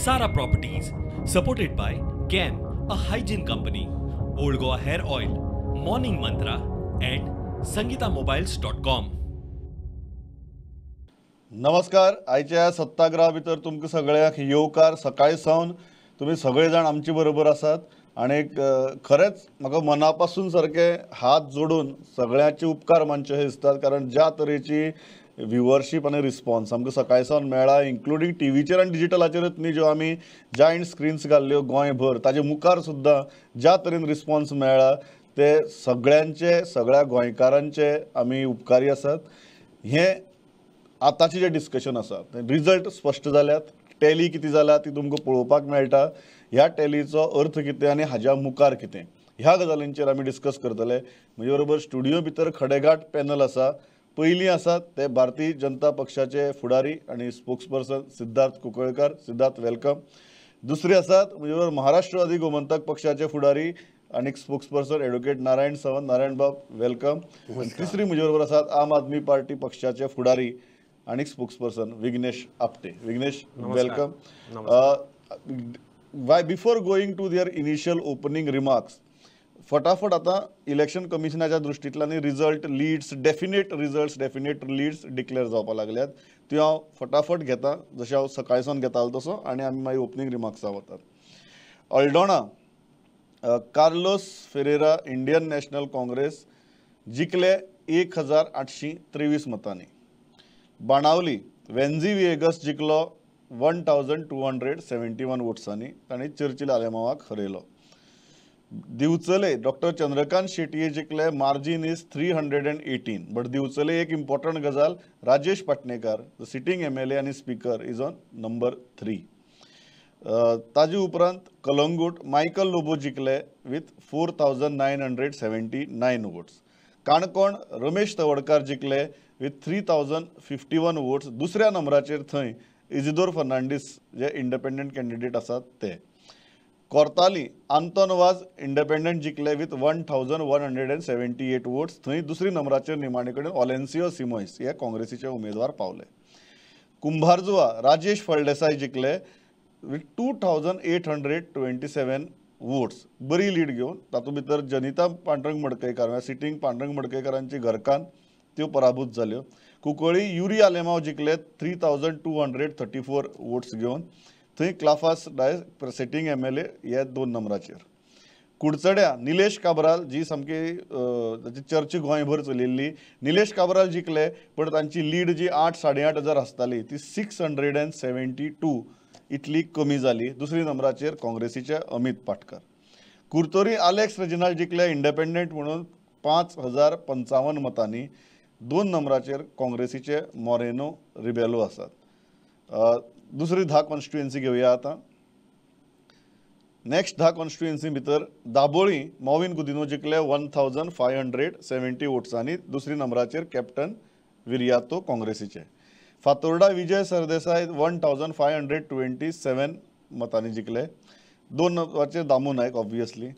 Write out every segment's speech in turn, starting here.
Sara Properties, supported by CAM, a hygiene company, Old Goa Hair Oil, Morning Mantra and SangitaMobiles.com. नमस्कार. आयच्या सत्ताग्रहा भितर तुमकां सगळ्यांक येवकार. सकाळी सावन तुमी सगळे जाण आमचे बरोबर आसात आनी खरेंच म्हाका मना पासून सारके हात जोडून सगळ्यांचे उपकार मानचे अशें दिसतात, कारण ज्या तरेची व्ह्युअरशीप आनी रिस्पॉन्स आमकां सकाळी सावन मेळ्ळा, इन्क्लुडींग टीव्हीचेर आनी डिजिटलाचेरच न्ही, ज्यो आमी जायंट स्क्रिन्स घाल्ल्यो गोंयभर, ताजे मुखार सुद्दां ज्या तरेन रिस्पॉन्स मेळ्ळा ते सगळ्यांचे, सगळ्या गोंयकारांचे आमी उपकारी आसात. हें आतांचें जें डिस्कशन आसा, रिजल्ट स्पश्ट जाल्यात, टॅली कितें जाल्या ती तुमकां पळोवपाक मेळटा. ह्या टॅलीचो अर्थ कितें आनी हाज्या मुखार कितें ह्या गजालींचेर आमी डिस्कस करतले. म्हजे बरोबर स्टुडियो भितर खडेगांठ पॅनल आसा. पयलीं आसात ते भारतीय जनता पक्षाचे फुडारी आनी स्पोक्सपर्सन सिद्धार्थ कुंकळकार. सिद्धार्थ, welcome. दुसरे आसात म्हजे बरोबर महाराष्ट्रवादी गोमंतक पक्षाचे फुडारी आनी स्पोक्सपर्सन एडवोकेट नारायण सावंत. नारायण बाब, welcome. तिसरी म्हजे बरोबर आसात आम आदमी पार्टी पक्षाचे फुडारी आनी spokesperson Vighnesh Apte. Vighnesh, welcome. Why before going to their initial opening remarks, फटाफट आतां इलेक्शन कमिशनाच्या दृश्टींतल्यान result, leads, definite results, definite leads declare जावपाक लागल्यात, त्यो हांव फटाफट घेता जशें हांव सकाळी सावन घेतालो तसो, आनी आमी मागीर ओपनींग रिमार्क्सा वतात. Aldona, Carlos Ferreira, Indian National Congress जिखले 1823 मतांनी. बाणावली, वेन्झी विएगस जिखलो 1271 वोट्सांनी, तांणी चर्चिल आलेमावाक हरयलो. दिवचले, डॉक्टर चंद्रकांत शेटये जिखले, मार्जीन is 318. But Divchale एक इम्पॉर्टंट गजाल, Rajesh Patnekar the sitting MLA आनी स्पीकर is on number 3. ताजे उपरांत कलंगूट, मायकल लोबो जिखले विथ 4979 वोट्स. काणकोण, रमेश तवडकार जिखले विथ 3051 वोट्स. दुसऱ्या नंबराचेर थंय इजिदोर फर्नांडीस जे इंडिपेंडंट कॅन्डिडेट आसात ते. कोर्ताली, आंतोन वाज इंडिपेंडंट जिखले विथ 1178 वोट्स. थंय दुसरी नंबराचेर निमाणे कडेन ऑलेन्सियो सिमोयस हे काँग्रेसीचे उमेदवार पावले. कुंभारजुआ, राजेश फळदेसाय जिखले विथ 2827 वोट्स, बरी लीड घेवन. तातूंत भितर जनिता पांडुरंग मडकयकार म्हळ्यार सिटींग पांडुरंग मडकयकारांची घरकान्न, त्यो पराभूत जाल्यो. कुंकळी, युरी आलेमाव जिखले 3234 वोट्स घेवन. थंय क्लाफास डायस सिटींग MLA हे 2 नंबराचेर. कुडचड्या, निलेश काब्राल, जी सामकी ताची चर्चा गोंयभर चलिल्ली, निलेश काब्राल जिखले, पण तांची लीड जी 8 8.5 हजार आसताली ती 672 इतली कमी जाली. दुसरी नंबराचेर काँग्रेसीचे अमित पाटकर. कुर्तोरी, आलेक्स रेजिनाल्ड जिखले इंडिपेंडंट म्हणून 5055 मतांनी. 2 नंबराचेर काँग्रेसीचे मोरेनो रिबेलो आसात. दुसरी 10 कॉन्स्टिट्युएन्सी घेवया आतां. नेक्स्ट 10 कॉन्स्टिट्युएन्सी भितर दाबोळी, मॉविन गुदिनो जिखले 1570 वोट्सांनी. दुसरी नंबराचेर कॅप्टन विरियातो काँग्रेसीचे. फातोर्डा, विजय सरदेसाय 1527 मतांनी जिखले. 2 नंबराचेर दामू नायक ऑब्वियसली.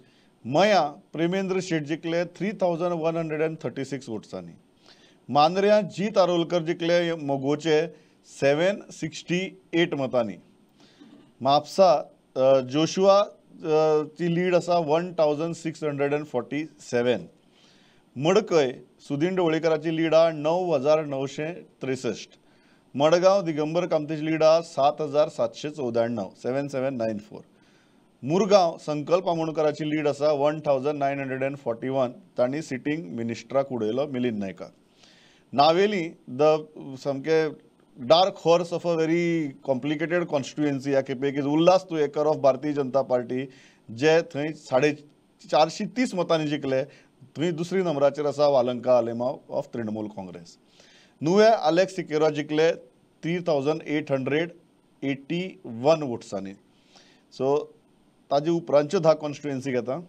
मया, प्रेमेंद्र शेट जिखले 3136 वोट्सांनी. मांद्र्यां, जीत आरोलकर जिखले मगोचे 768 मतांनी. म्हापसा, जोशुआ ची लीड आसा 1647. मडकय, सुदीन ढवळीकराची लीड आसा 9963. मडगांव, दिगंबर कामतीची लीड आसा 7794, 7794. मुरगांव, संकल्प आमोणकराची लीड आसा 1941. तांणी सिटींग मिनिस्टराक उडयलो, मिलिंद नायकाक. नावेली, the सामके dark horse of a very complicated constituency ह्या खेपेक is Ulhas Tuyenkar of Bharatiya Janata Party, जे थंय 430 मतांनी जिखले. थंय दुसरी नंबराचेर आसा वालंका आलेमाव ऑफ तृणमूल काँग्रेस. नुवें, आलेक्स सिकेरा जिखले 3881 वोट्सांनी. सो ताजे उपरांतच्यो 10 कॉन्स्टिट्युएन्सी घेता.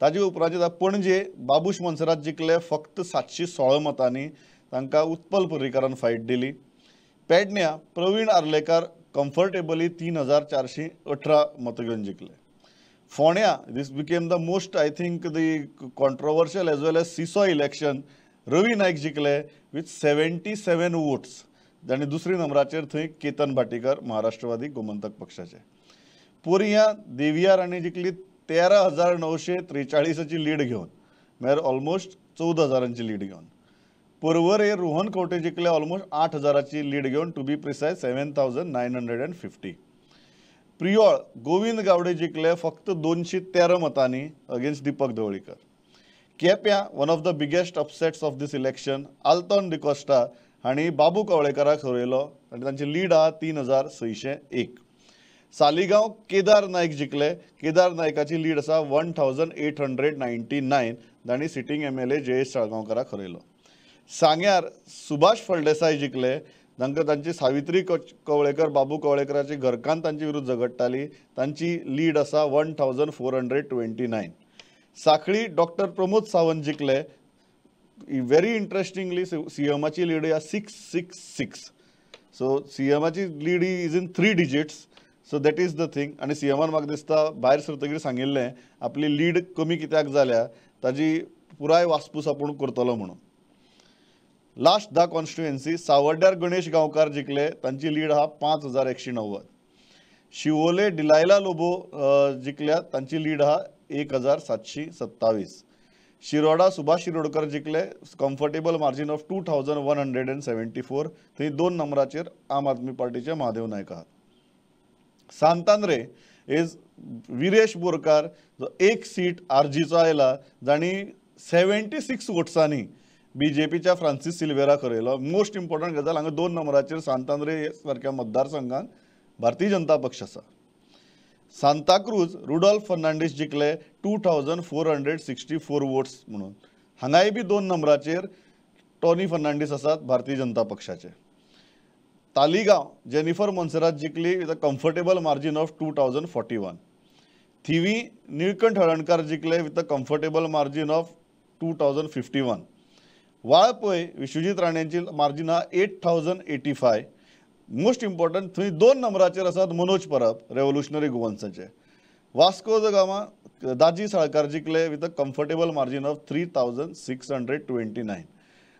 ताजे उपरांतच्यो पणजे, बाबूश मोन्सेरात जिखले फक्त 716 मतांनी, तांकां उत्पल पर्रीकारान फायट दिली. पेडण्या, प्रवीण आर्लेकार कम्फर्टेबली 3418 मतां घेवन जिखले. फोंड्या, this became the most, I think, the controversial as well as seesaw election. Ravi Naik जिखले विथ 77 वोट्स. आनी दुसरी नंबराचेर थंय केतन भाटीकर महाराष्ट्रवादी गोमंतक पक्षाचे. पोरया देविया राणे जिखली 13,943 लीड घेवन, म्हळ्यार ऑलमोस्ट 14,000 लीड घेवन. पर्वरे रोहन खंवटे जिखले ऑलमोस्ट 8,000 लीड घेवन, to be precise 7,950. Priol Govind Gaude जिखले फक्त 213 मतांनी अगेन्स्ट दीपक ढवळीकर. केप्यां one of the biggest upsets of this election, Anton D'Costa हांणी बाबू कवळेकराक हरयलो आनी तांची लीड आहा 3,601. सालिगांव केदार नायक जिखले, केदार नायकाची लीड आसा 1,899, तांणी सिटींग MLA Jayesh साळगांवकराक हरयलो. सांग्यार सुभाष फळदेसाय जिखले, तांकां तांची सावित्री कवळेकर बाबू कवळेकराची घरकान्न तांचे विरुद्ध झगडटाली, तांची लीड आसा 1,429. साखळी डॉक्टर प्रमोद सावंत जिखले, व्हेरी इंट्रस्टिंगली सीएमाची लीड आहा 666. सो सीएमाची lead is in 3 digits, so that is the thing. आनी सीएमान म्हाका दिसता भायर सरतकीर सांगिल्लें आपली लीड कमी कित्याक जाल्या ताजी पुराय वासपूस आपूण करतलो म्हणून. लास्ट 10 कॉन्स्टिट्युएन्सी, सावर्ड्यार गणेश गांवकार जिखले, तांची लीड आहा 5,190. शिवोले डिलायला लोबो जिखल्या, तांची लीड आहा 1,727. शिरोडा सुभाष शिरोडकर जिखले कम्फर्टेबल मार्जीन ऑफ 2,174. थंय 2 नंबराचेर आम आदमी पार्टीचे महादेव नायक आहात. सांतांद्रे is Viresh Borkar जो 1 सीट आरजीचो आयला, जांणी 76 वोट्सांनी बीजेपीच्या फ्रांसीस सिल्वेराक हरयलो. मोस्ट इम्पॉर्टंट गजाल, हांगा 2 नंबराचेर सांतांद्रे सारक्या मतदारसंघात भारतीय जनता पक्ष आसा. सांताक्रूज रुडॉल्फ फर्नांडीस जिखले 2,464 वोट्स म्हणून, हांगाय बी 2 नंबराचेर टॉनी फर्नांडीस आसात भारतीय जनता पक्षाचे. तालिगांव जेनिफर मोन्सेरात जिखली with a comfortable margin of 2,041. Thivim Nilkanth Halarnkar जिखले with a comfortable margin of 2,051. Valpoi Vishwajit राणेंची margin आहा 8,085. मोस्ट इम्पॉर्टंट थंय 2 नंबराचेर आसात मनोज परब रेव्होल्युशनरी गोवन्साचे. Vasco the Gama Daji Salkar जिखले with a comfortable margin of 3,629.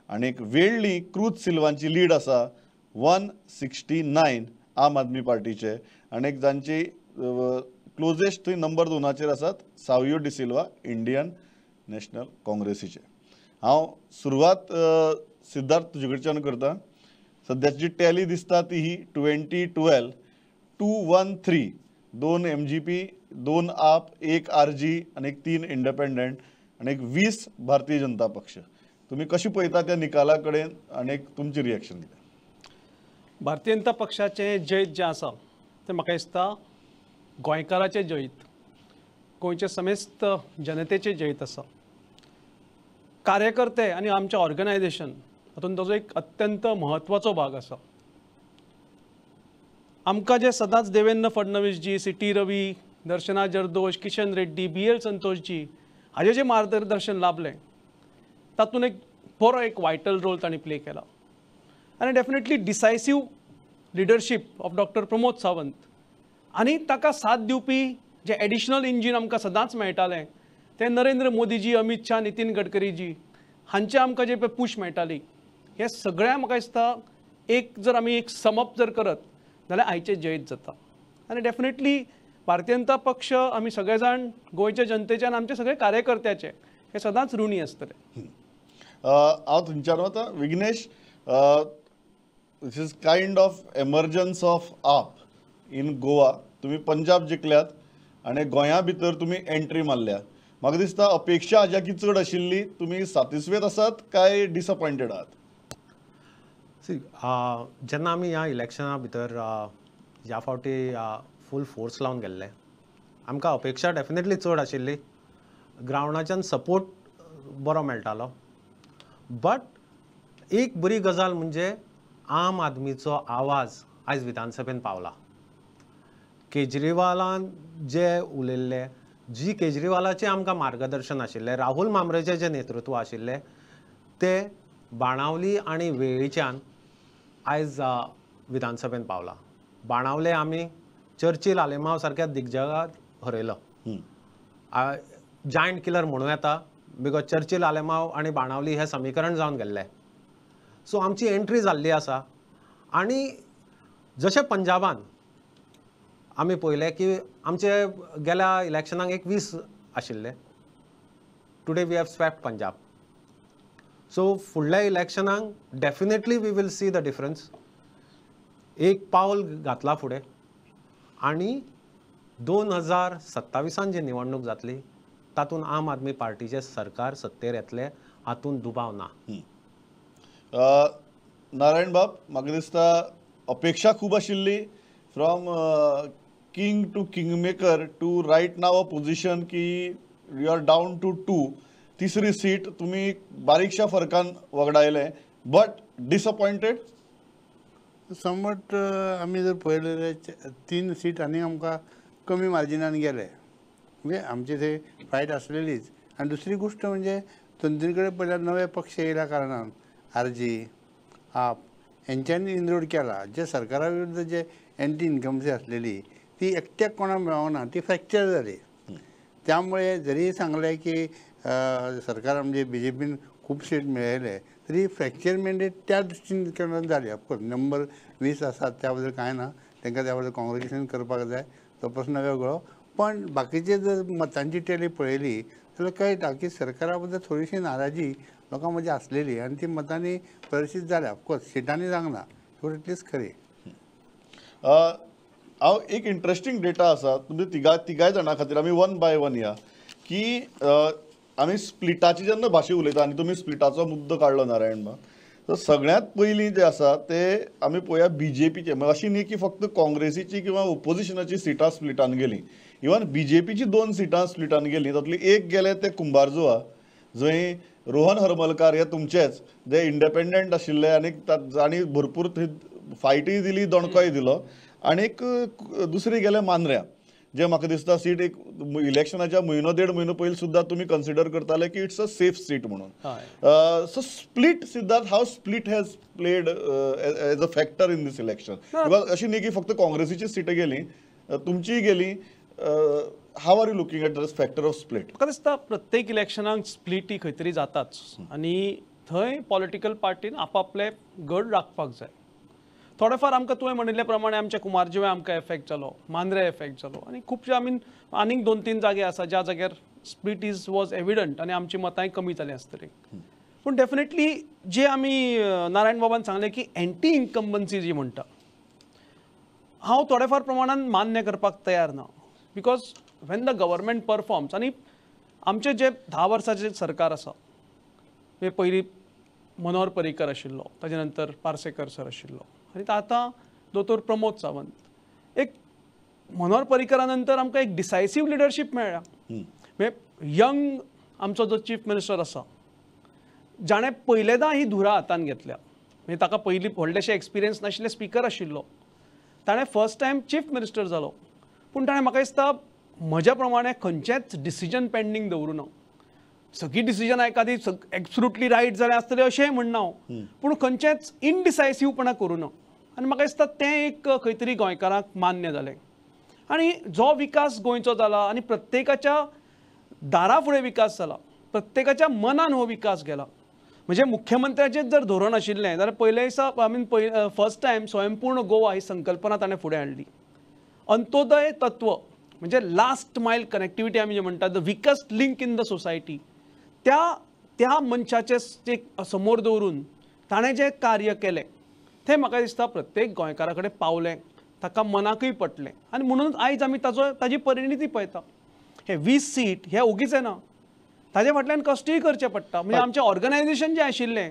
आनी एक वेळ्ळी क्रूज सिल्वांची लीड आसा 169 आम आदमी पार्टीचे, आनी एक जांची क्लोजेस्ट थंय नंबर 2 आसात सावियो डिसिल्वा इंडियन नॅशनल काँग्रेसीचे. हांव सुरवात सिद्धार्थ तुजे कडच्यान करता. सद्याची जी टॅली दिसता ती ही 2012 213, 2 MGP, 2 आप, 1 RG आनी 3 इंडिपेंडंट आनी 20 भारतीय जनता पक्ष. तुमी कशी पळयता त्या निकाला कडेन आनी तुमची रिएक्शन कितें? भारतीय जनता पक्षाचें जैत जें आसा तें म्हाका दिसता गोंयकाराचें जैत, गोंयचे समेस्त जनतेचें जैत आसा. कार्यकर्ते आनी आमचें ऑर्गनायझेशन हातूंत ताजो एक अत्यंत म्हत्वाचो भाग आसा. आमकां जे सदांच देवेंद्र फडणवीसजी, C T Ravi, Darshana Jardosh, Kishan Reddy, BL Santoshji हाजें जें मार्गदर्शन लाभलें तातूंत एक बरो एक वायटल रोल तांणी प्ले केला. आनी definitely decisive leadership of doctor Pramod Sawant आनी ताका साथ दिवपी जे एडिशनल इंजीन आमकां सदांच मेळटालें ते नरेंद्र मोदीजी, अमीत शाह, नितीन गडकरीजी हांचे आमकां जे पळय पूश मेळटाली, हे सगळ्या म्हाका दिसता एक जर आमी एक समप जर करत जाल्यार आयचें जैत जाता. आनी डेफिनेटली भारतीय जनता पक्ष आमी सगळे जाण गोंयच्या जनतेचे आनी आमचे सगळे कार्यकर्त्याचे हे सदांच ऋणी आसतले. हांव तुमच्यान वता Vignesh, this is kind of emergence of AAP in Goa. तुमी पंजाब जिखल्यात आनी गोंया भितर तुमी एंट्री मारल्या. म्हाका दिसता अपेक्षा हाज्या की चड आशिल्ली, तुमी सातिस्फेद आसात काय डिसअपॉयंटेड आहात? सी, जेन्ना आमी ह्या इलेक्शना भितर ह्या फावटी फूल फोर्स लावन गेल्ले, आमकां अपेक्षा डेफिनेटली चड आशिल्ली, ग्रावंडाच्यान सपोर्ट बरो मेळटालो. बट एक बरी गजाल म्हणजे आम आदमीचो आवाज आयज विधानसभेन पावला. केजरीवालान जे उलयल्ले, जी केजरीवालाचें आमकां मार्गदर्शन आशिल्लें, राहुल मामरेचें जें नेतृत्व आशिल्लें, तें बाणावली आनी वेळ्ळीच्यान आयज विधानसभेन पावला. बाणावले आमी चर्चील आलेमाव सारक्या दिग्गजाक हरयलो, जायंट किलर म्हणूं येता, because Churchill Alemao आनी बाणावली हें समीकरण जावन गेल्लें. सो आमची एंट्री जाल्ली आसा आनी जशें पंजाबान आमी पळयलें की आमचे गेल्या इलेक्शनाक एक 20 आशिल्ले, today we have swept Punjab. So फुडल्या इलेक्शनाक definitely we will see the difference. एक पावल घातला फुडें आनी 2027 जी निवडणूक जातली तातूंत आम आदमी पार्टीचें सरकार सत्तेर येतलें हातूंत दुबाव ना. नारायण बाब, म्हाका दिसता अपेक्षा खूब आशिल्ली from king to king maker to right now a position की you are down to 2, तिसरी सीट तुमी बारीकशा फरकान वगडायले, बट डिसअपॉयंटेड समट. आमी जर पळयलें जाल्यार 3 सीट आनी आमकां कमी मार्जिनान गेले, म्हणजे आमचे थंय फायट आसलेलीच. आनी दुसरी गोश्ट म्हणजे दोन तीन कडेन पळयल्यार नवे पक्ष येयल्या कारणान आरजी, आप हेंच्यांनी इनरोड केला. जे सरकारा विरुद्ध जे एंटी इन्कम्सी आसलेली ती एकट्याक कोणाक मेळना, ती फ्रॅक्चर जाली. त्यामुळे जरी सांगलें की सरकार म्हणजे बी जे पीन खूब सीट मेळयले तरी फ्रॅक्चर मॅन्डेट त्या दृश्टीन केन्ना जाली. ऑफकोर्स नंबर 20 आसात त्या बद्दल कांय ना, तांकां त्या बद्दल कॉंग्रेच्युलेशन करपाक जाय, तो प्रश्न वेगळो. पण बाकीचे जर मतांची टॅली पळयली जाल्यार कळटा की सरकारा बद्दल थोडीशी नाराजी लोकां मदीं आसलेली आनी ती मतांनी प्रदर्शीत जाल्या. ऑफकोर्स सिटांनी जावंक ना, पूण एटलिस्ट खरी. हांव एक इंट्रस्टींग डेटा आसा तुमच्या तिगाय जाणां खातीर, आमी वन बाय वन या की आमी स्प्लिटाची जेन्ना भाशा उलयता आनी तुमी स्प्लिटाचो मुद्दो काडलो नारायण बाब, तर सगळ्यांत पयलीं जे आसा ते आमी पळोवया बी जे पीचे. अशी न्ही की फक्त काँग्रेसीची किंवा ओपोजिशनाची सिटां स्प्लिटान गेली, इवन बी जे पीची 2 सिटां स्प्लिटान गेली. तातूंतली एक गेले ते कुंभारजुआ, जंय रोहन हरमलकार हे तुमचेच जे इंडिपेंडंट आशिल्ले आनी जांणी भरपूर थंय फायटूय दिली, दणकोय दिलो. आनीक दुसरी गेले मांद्र्यां, जे म्हाका दिसता सीट एक इलेक्शनाच्या म्हयनो देड म्हयनो पयलीं सुद्दां तुमी कन्सिडर करताले की it's a safe seat म्हणून. So split Siddharth, how split has played as a factor in this election? Because अशी न्ही की फक्त काँग्रेसीची सिटां गेली, तुमचीय गेली. How are you looking at this factor of split? म्हाका दिसता प्रत्येक इलेक्शनाक स्प्लीट ही खंय तरी जाताच आनी थंय पॉलिटिकल पार्टीन आपापले गड राखपाक जाय. थोडेफार आमकां तुवें म्हणिल्ले प्रमाणे आमच्या कुमारजुंवें आमकां एफेक्ट जालो, मांद्रे एफेक्ट जालो आनी खुबशे आमी आनीक 2-3 जागे आसा ज्या जाग्यार स्प्लीट is was evident आनी आमची मतांय कमी जालीं आसतलीं. पूण डेफिनेटली जे आमी नारायण बाबान सांगलें की एंटी इन्कम्बन्सी जी म्हणटा, हांव थोडेफार प्रमाणान मान्य करपाक तयार ना, because when the government performs. आनी आमचें जें 10 वर्सांचें सरकार आसा, म्हणजे पयलीं मनोहर पर्रीकर आशिल्लो, ताजे नंतर पार्सेकर सर आशिल्लो आनी आतां दोतोर प्रमोद सावंत. एक मनोहर पर्रीकरा नंतर आमकां एक डिसायसीव लिडरशीप मेळ्ळ्या. म्हणजे यंग आमचो जो चीफ मिनिस्टर आसा, जाणें पयलेदां ही धुरा हातान घेतल्या, म्हणजे ताका पयलीं व्हडलेशें एक्सपिरियन्स नाशिल्ले स्पिकर आशिल्लो, ताणें फर्स्ट टायम चीफ मिनिस्टर जालो. पूण ताणें म्हाका दिसता म्हज्या प्रमाणे खंयचेंच डिसिजन पेंडींग दवरूं ना. सगळीं डिसिजनां एकादी एब्सोल्युटली रायट जालें आसतलें अशेंय म्हणना हांव, पूण खंयचेंच इनडिसायसीवपणां करूं ना. आनी म्हाका दिसता तें एक खंय तरी गोंयकारांक मान्य जालें. आनी जो विकास गोंयचो जाला आनी प्रत्येकाच्या दारा फुडें विकास जाला, प्रत्येकाच्या मनान हो विकास गेला. म्हणजे मुख्यमंत्र्याचेंच जर धोरण आशिल्लें जाल्यार पयले दिसा I mean first time Swayampurna Goa ही संकल्पना ताणें फुडें हाडली. अंत्योदय तत्व म्हणजे लास्ट मायल कनेक्टिविटी आमी जे म्हणटात, the weakest link in the society, त्या त्या मनशाचें समोर दवरून ताणें जें कार्य केलें तें म्हाका दिसता प्रत्येक गोंयकारा कडेन पावलें, ताका मनाकूय पटलें आनी म्हणून आयज आमी ताजो ताजी परिणिती पळयता. हे 20 सीट हे ओगीच येना, ताजे फाटल्यान कश्टूय करचे पडटा. म्हणजे आमचें ऑर्गनायझेशन जें आशिल्लें,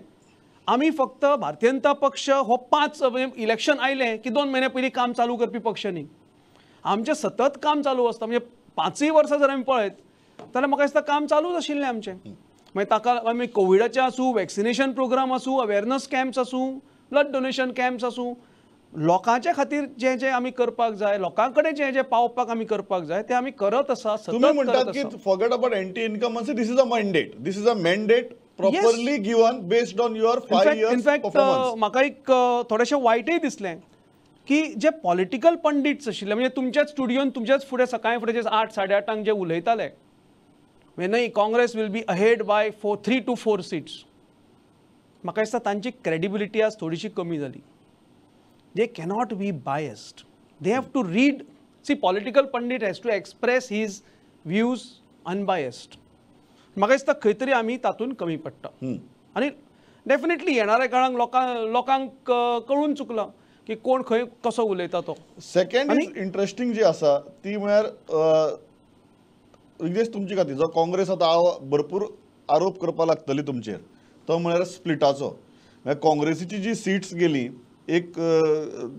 आमी फक्त भारतीय जनता पक्ष हो 5 इलेक्शन आयलें की 2 म्हयने पयलीं काम चालू करपी पक्ष न्ही, आमचें सतत काम चालू आसता. म्हणजे 5 वर्सां जर आमी पळयत जाल्यार म्हाका दिसता काम चालूच आशिल्लें आमचें. मागीर ताका आमी कोविडाचें आसूं, वॅक्सिनेशन प्रोग्राम आसूं, अवेरनस कॅम्प्स आसूं, ब्लड डोनेशन कॅम्प्स आसूं, लोकांच्या खातीर जें जें आमी करपाक जाय, लोकां कडेन जें जें पावपाक आमी करपाक जाय तें आमी करत आसा. तुमी म्हणटात की forget about anti incumbency, this is a mandate, this is a mandate properly given based on your 5 years. In fact म्हाका एक थोडेशें वायटय दिसलें की जे पॉलिटिकल पंडिट्स आशिल्ले, म्हणजे तुमच्याच स्टुडियोन तुमच्याच फुडें सकाळी फुडें जे 8 साडे 8 जे उलयताले, म्हणजे न्हय Congress will be ahead by 3 to 4 seats, म्हाका दिसता तांची क्रेडिबिलिटी आज थोडीशी कमी जाली. They cannot be biased. They have to read. See, political pundit has to express his views unbiased. म्हाका दिसता खंय तरी आमी तातूंत कमी पडटा आनी डेफिनेटली येणाऱ्या काळांत लोकांक कळून चुकलां की कोण खंय कसो उलयता तो. सेकंड is interesting जी आसा ती म्हळ्यार विघ्नेश तुमचे खातीर जो काँग्रेस आतां भरपूर आरोप करपाक लागतली तुमचेर तो म्हळ्यार स्प्लिटाचो. म्हळ्यार काँग्रेसीची जी सिट्स गेली एक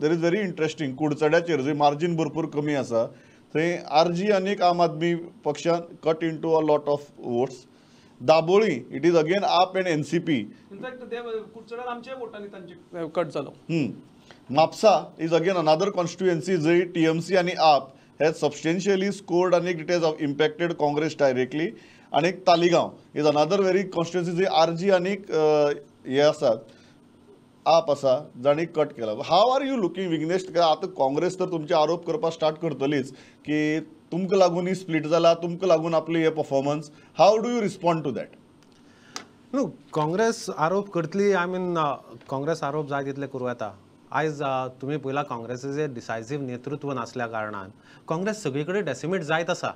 there is very interesting कुडचड्याचेर जंय मार्जीन भरपूर कमी आसा थंय आरजी आनी एक आम आदमी पक्षान cut into a lot of votes. Dabolim it is again AAP and NCP. In fact ते कुडचड्यार आमच्या वोटांनी तांचे कट जालो. Mapusa is again another constituency जंय टीएमसी आनी आप हॅज सबस्टेन्शियली स्कोर्ड आनी it has impacted Congress directly. आनी Taleigao is another very constituency जंय आरजी आनी हे आसात आप आसा जांणी कट केला. How are you looking Vignesh? आतां काँग्रेस तर तुमचे आरोप करपाक स्टार्ट करतलीच की तुमकां लागून ही स्प्लीट जाला, तुमकां लागून आपली हे performance. How do you respond to that? न्हू, काँग्रेस आरोप करतली. I mean Congress आरोप जाय तितले करूं येता. आयज तुमी पळयला काँग्रेसीचें डिसायसीव नेतृत्व नासल्या कारणान काँग्रेस सगळी कडेन डेसिमेट जायत आसा.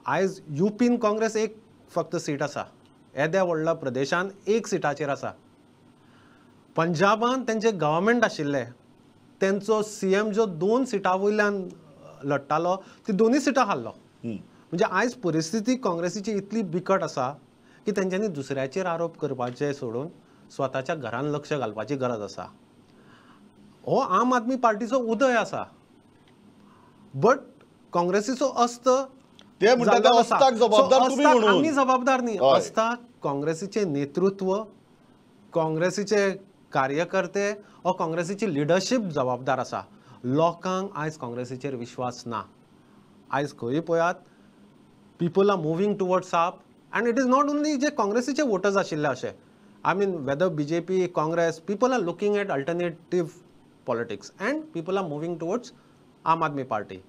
आयज युपीन काँग्रेस एक फक्त सीट आसा, येद्या व्हडल्या प्रदेशान एक सिटाचेर आसा. पंजाबान तेंचे गव्हर्मेंट आशिल्ले, तेंचो सीएम जो 2 सिटां वयल्यान लडटालो ती 2 सिटां हारलो. म्हणजे आयज परिस्थिती काँग्रेसीची इतली बिकट आसा की तेंच्यांनी दुसऱ्याचेर आरोप करपाचे सोडून स्वताच्या घरान लक्ष घालपाची गरज आसा. हो आम आदमी पार्टीचो उदय आसा, बट काँग्रेसीचो अस्त ते म्हणटात आमी जबाबदार न्ही. अस्ताक काँग्रेसीचें नेतृत्व, काँग्रेसीचे कार्यकर्ते वा काँग्रेसीची लिडरशीप जबाबदार आसा. लोकांक आयज काँग्रेसीचेर विश्वास ना. आयज खंय पळयात people are moving towards AAP and it is not only जे काँग्रेसीचे वोटर्स आशिल्ले अशें. I mean whether BJP Congress, people are looking at alternative politics and people are moving towards Aam Aadmi Party.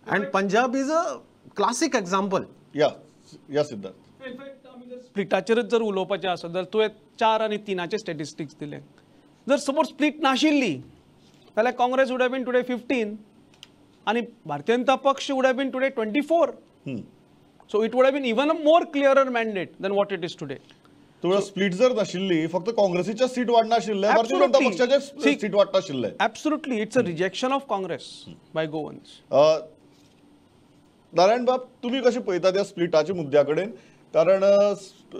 And Punjab is a classic example. Yeah yeah Siddharth, in fact आमी जर स्प्लिटाचेरच जर उलोवपाचें आसत जाल्यार तुवें 4 आनी 3 स्टॅटिस्टिक्स दिले. जर सपोज स्प्लीट नाशिल्ली जाल्यार Congress would have been today 15 आनी Bharatiya Janata Paksha would have been today 24. So it would have been even a more clearer mandate than what it is today. तुवें स्प्लीट जर नाशिल्ली फक्त काँग्रेसीच्या सीट वाडनाशिल्ले, भारतीय जनता पक्षाचे seat वाडटाशिल्ले. Absolutely, it's a rejection of Congress by Goans. Narayan बाब, तुमी कशें पळयता त्या स्प्लिटाच्या मुद्द्या कडेन? कारण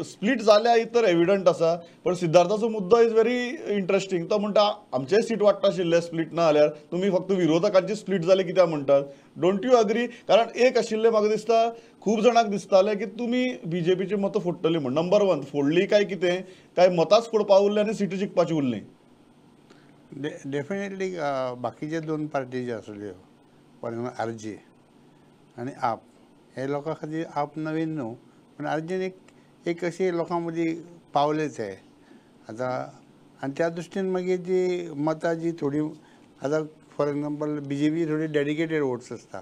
स्प्लीट जाल्या ही तर एविडंट आसा, पण सिद्धार्थाचो मुद्दो is very interesting. तो म्हणटा आमचेय सीट वाडटा आशिल्ले स्प्लीट ना जाल्यार, तुमी फक्त विरोधकांची स्प्लीट जाली कित्याक म्हणटात? Don't you agree? कारण एक आशिल्लें म्हाका दिसता खूब जाणांक दिसतालें की तुमी बीजेपीची मतां फोडटली म्हण. नंबर 1 फोडली काय कितें, काय मतांच फोडपा उरली आनी सिटी जिखपाची उरली? डेफिनेटली बाकीचे 2 पार्टी ज्यो आसल्यो, फॉर एक्झाम्पल आरजी आनी आप, हे लोकां खातीर आप नवीन न्हू, पूण आरजीन एक एक अशी लोकां मदीं पावलेच हे आतां. आनी त्या दृश्टीन मागीर जी मतां जी थोडी आतां फॉर एक्झाम्पल बीजेपी थोडी डेडिकेटेड वोट्स आसता,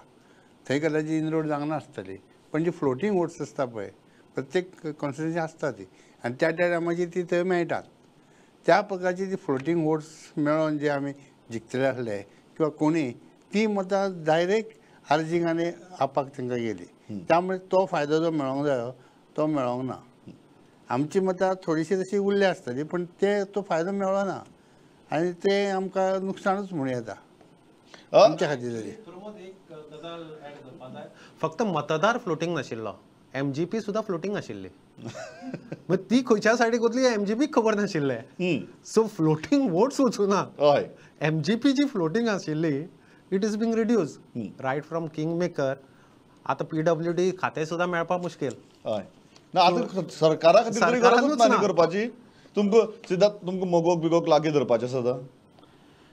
थंय कदाचित इनरोड जावंक नासतली, पण जी फ्लोटींग वोट्स आसता पळय प्रत्येक कॉन्स्टिट्युएन्सी आसता ती, आनी त्या त्या टायमाची ती थंय मेळटात. त्या प्रकारची ती फ्लोटींग वोट्स मेळोन जे आमी जिखतले आसले किंवा कोणी ती मतां डायरेक्ट आरजीक आनी आपाक तांकां गेली, त्यामुळे तो फायदो जो मेळोंक जायो तो मेळोंक ना. आमची मतां थोडीशी तशी उरल्या आसतली, पण ते तो फायदो मेळ्ळो ना आनी ते आमकां नुकसानूच म्हणूं येता आमच्या खातीर तरी. एक गजाल ऍड करपा जाय, फक्त मतदार फ्लोटींग नाशिल्लो, एमजीपी सुद्दां फ्लोटींग आशिल्ली. ती खंयच्या सायडीक वतली एमजीपीक खबर नाशिल्लें. सो फ्लोटींग वोट्स वचूना. एमजीपी जी फ्लोटींग आशिल्ली it is being reduce right from king maker. आतां पीडब्ल्यूडी खातें सुद्दां मेळपाक मुश्कील. हय ना, आतां सरकारा खातीर तरी गरजूच ना करपाची. तुमकां सिद्धार्थ, तुमकां मगोक बिगोक लागीं धरपाचें आसा?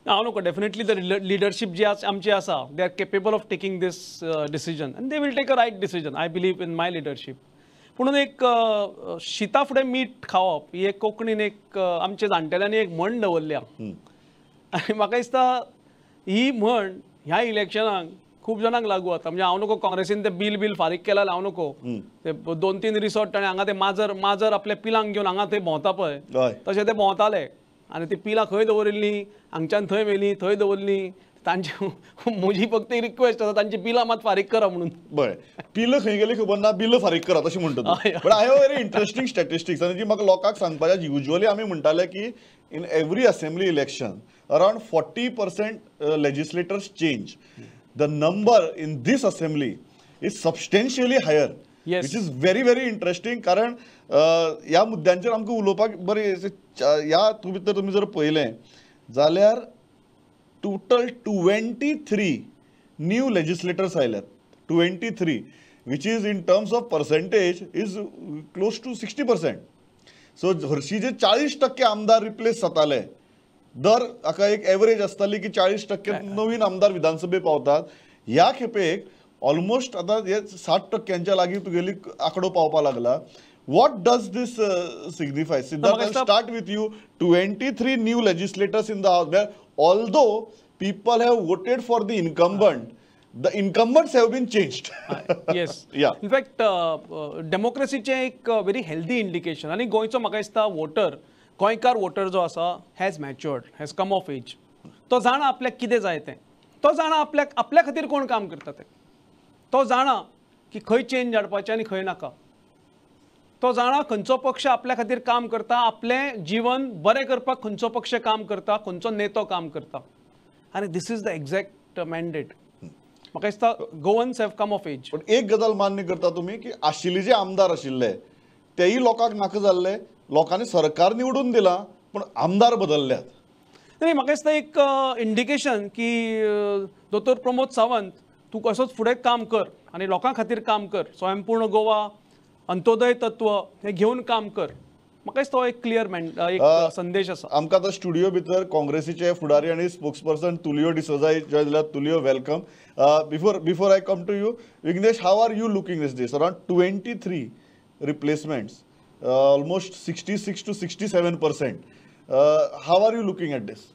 हांव नको, डेफिनेटली the leadership जी आमची आसा they are capable of taking this decision and they will take a right decision. I believe in my leadership. पुणून एक शिता फुडें मीठ खावप ही एक कोंकणीन एक आमच्या जाणटेल्यांनी एक म्हण दवरल्या आनी म्हाका दिसता ही म्हण ह्या इलेक्शनाक खूब जाणांक लागू जाता. म्हणजे हांव नको काँग्रेसीन ते बील बील फारीक केला हांव नको, ते 2-3 रिसॉर्ट आनी हांगा ते माजर माजर आपल्या पिलांक घेवन हांगा थंय भोंवता पळय तशें ते भोंवताले. आनी ती पिलां खंय दवरिल्लीं, हांगच्यान थंय व्हेलीं, थंय दवरलीं. तांचे म्हजी फक्त रिक्वेस्ट आसा, तांची बिलां मात फारीक करा म्हणून. बरें, बिलां खंय गेली खबर ना, बिलां फारीक करात अशें म्हणटा. But I have very interesting statistics आनी जी म्हाका लोकांक सांगपाचें. युजली आमी म्हणटाले की in every assembly election around 40% legislators change. The number in this assembly is substantially higher, which is very very interesting. कारण ह्या मुद्द्यांचेर आमकां उलोवपाक बरें. ह्या भितर तुमी जर पळयलें जाल्यार टोटल 23 न्यू लेजिस्लेटर्स आयल्यात, 23, which is in terms of percentage is close to 60%. So हरशी जे 40% आमदार रिप्लेस जाताले, दर हाका एक एवरेज आसताली की 40% नवीन आमदार विधानसभे पावतात. ह्या खेपेक ऑलमोस्ट आतां हे 60% लागीं तुगेली आंकडो पावपा लागला. What does this signify? Siddharth, I'll start with you. 23 new legislators in the house, where although people have voted for the incumbent, the incumbents have been changed. Yes. Yeah. In fact, democracy चे एक very healthy indication. आणि गोंयचो म्हाका दिसता water, गोंयकार water जो आसा, has matured, has come of age. तो जाणा आपल्याक कितें जाय तें, तो जाणा आपल्याक आपल्या खातीर कोण काम करता तें, तो जाणा की खंय चेंज हाडपाचें आनी खंय नाका, तो जाणा खंयचो पक्ष आपल्या खातीर काम करता, आपलें जीवन बरें करपाक खंयचो पक्ष काम करता, खंयचो नेतो काम करता. आनी this is the exact mandate. म्हाका दिसता Goans have come of age. पण एक गजाल मान्य करता तुमी की आशिल्ले जे आमदार आशिल्ले तेय लोकांक नाका जाल्ले, लोकांनी सरकार निवडून दिलां पूण आमदार बदलल्यात. नाही, म्हाका दिसता एक इंडिकेशन की दोतोर प्रमोद सावंत तूं कसोच फुडें काम कर आनी लोकां खातीर काम कर, स्वयंपूर्ण गोवा, अंत्योदय तत्व हे घेवन काम कर. म्हाका दिसता हो एक क्लियर एक संदेश आसा. आमकां आतां स्टुडियो भितर काँग्रेसीचे फुडारी आनी स्पोक्सपर्सन तुलियो डिसोजा जॉयन जाल्यात. Tulio, welcome. Before I come to you, Vignesh, how are you looking this this around 23 replacements, almost 66 to 67%. How are you looking at this?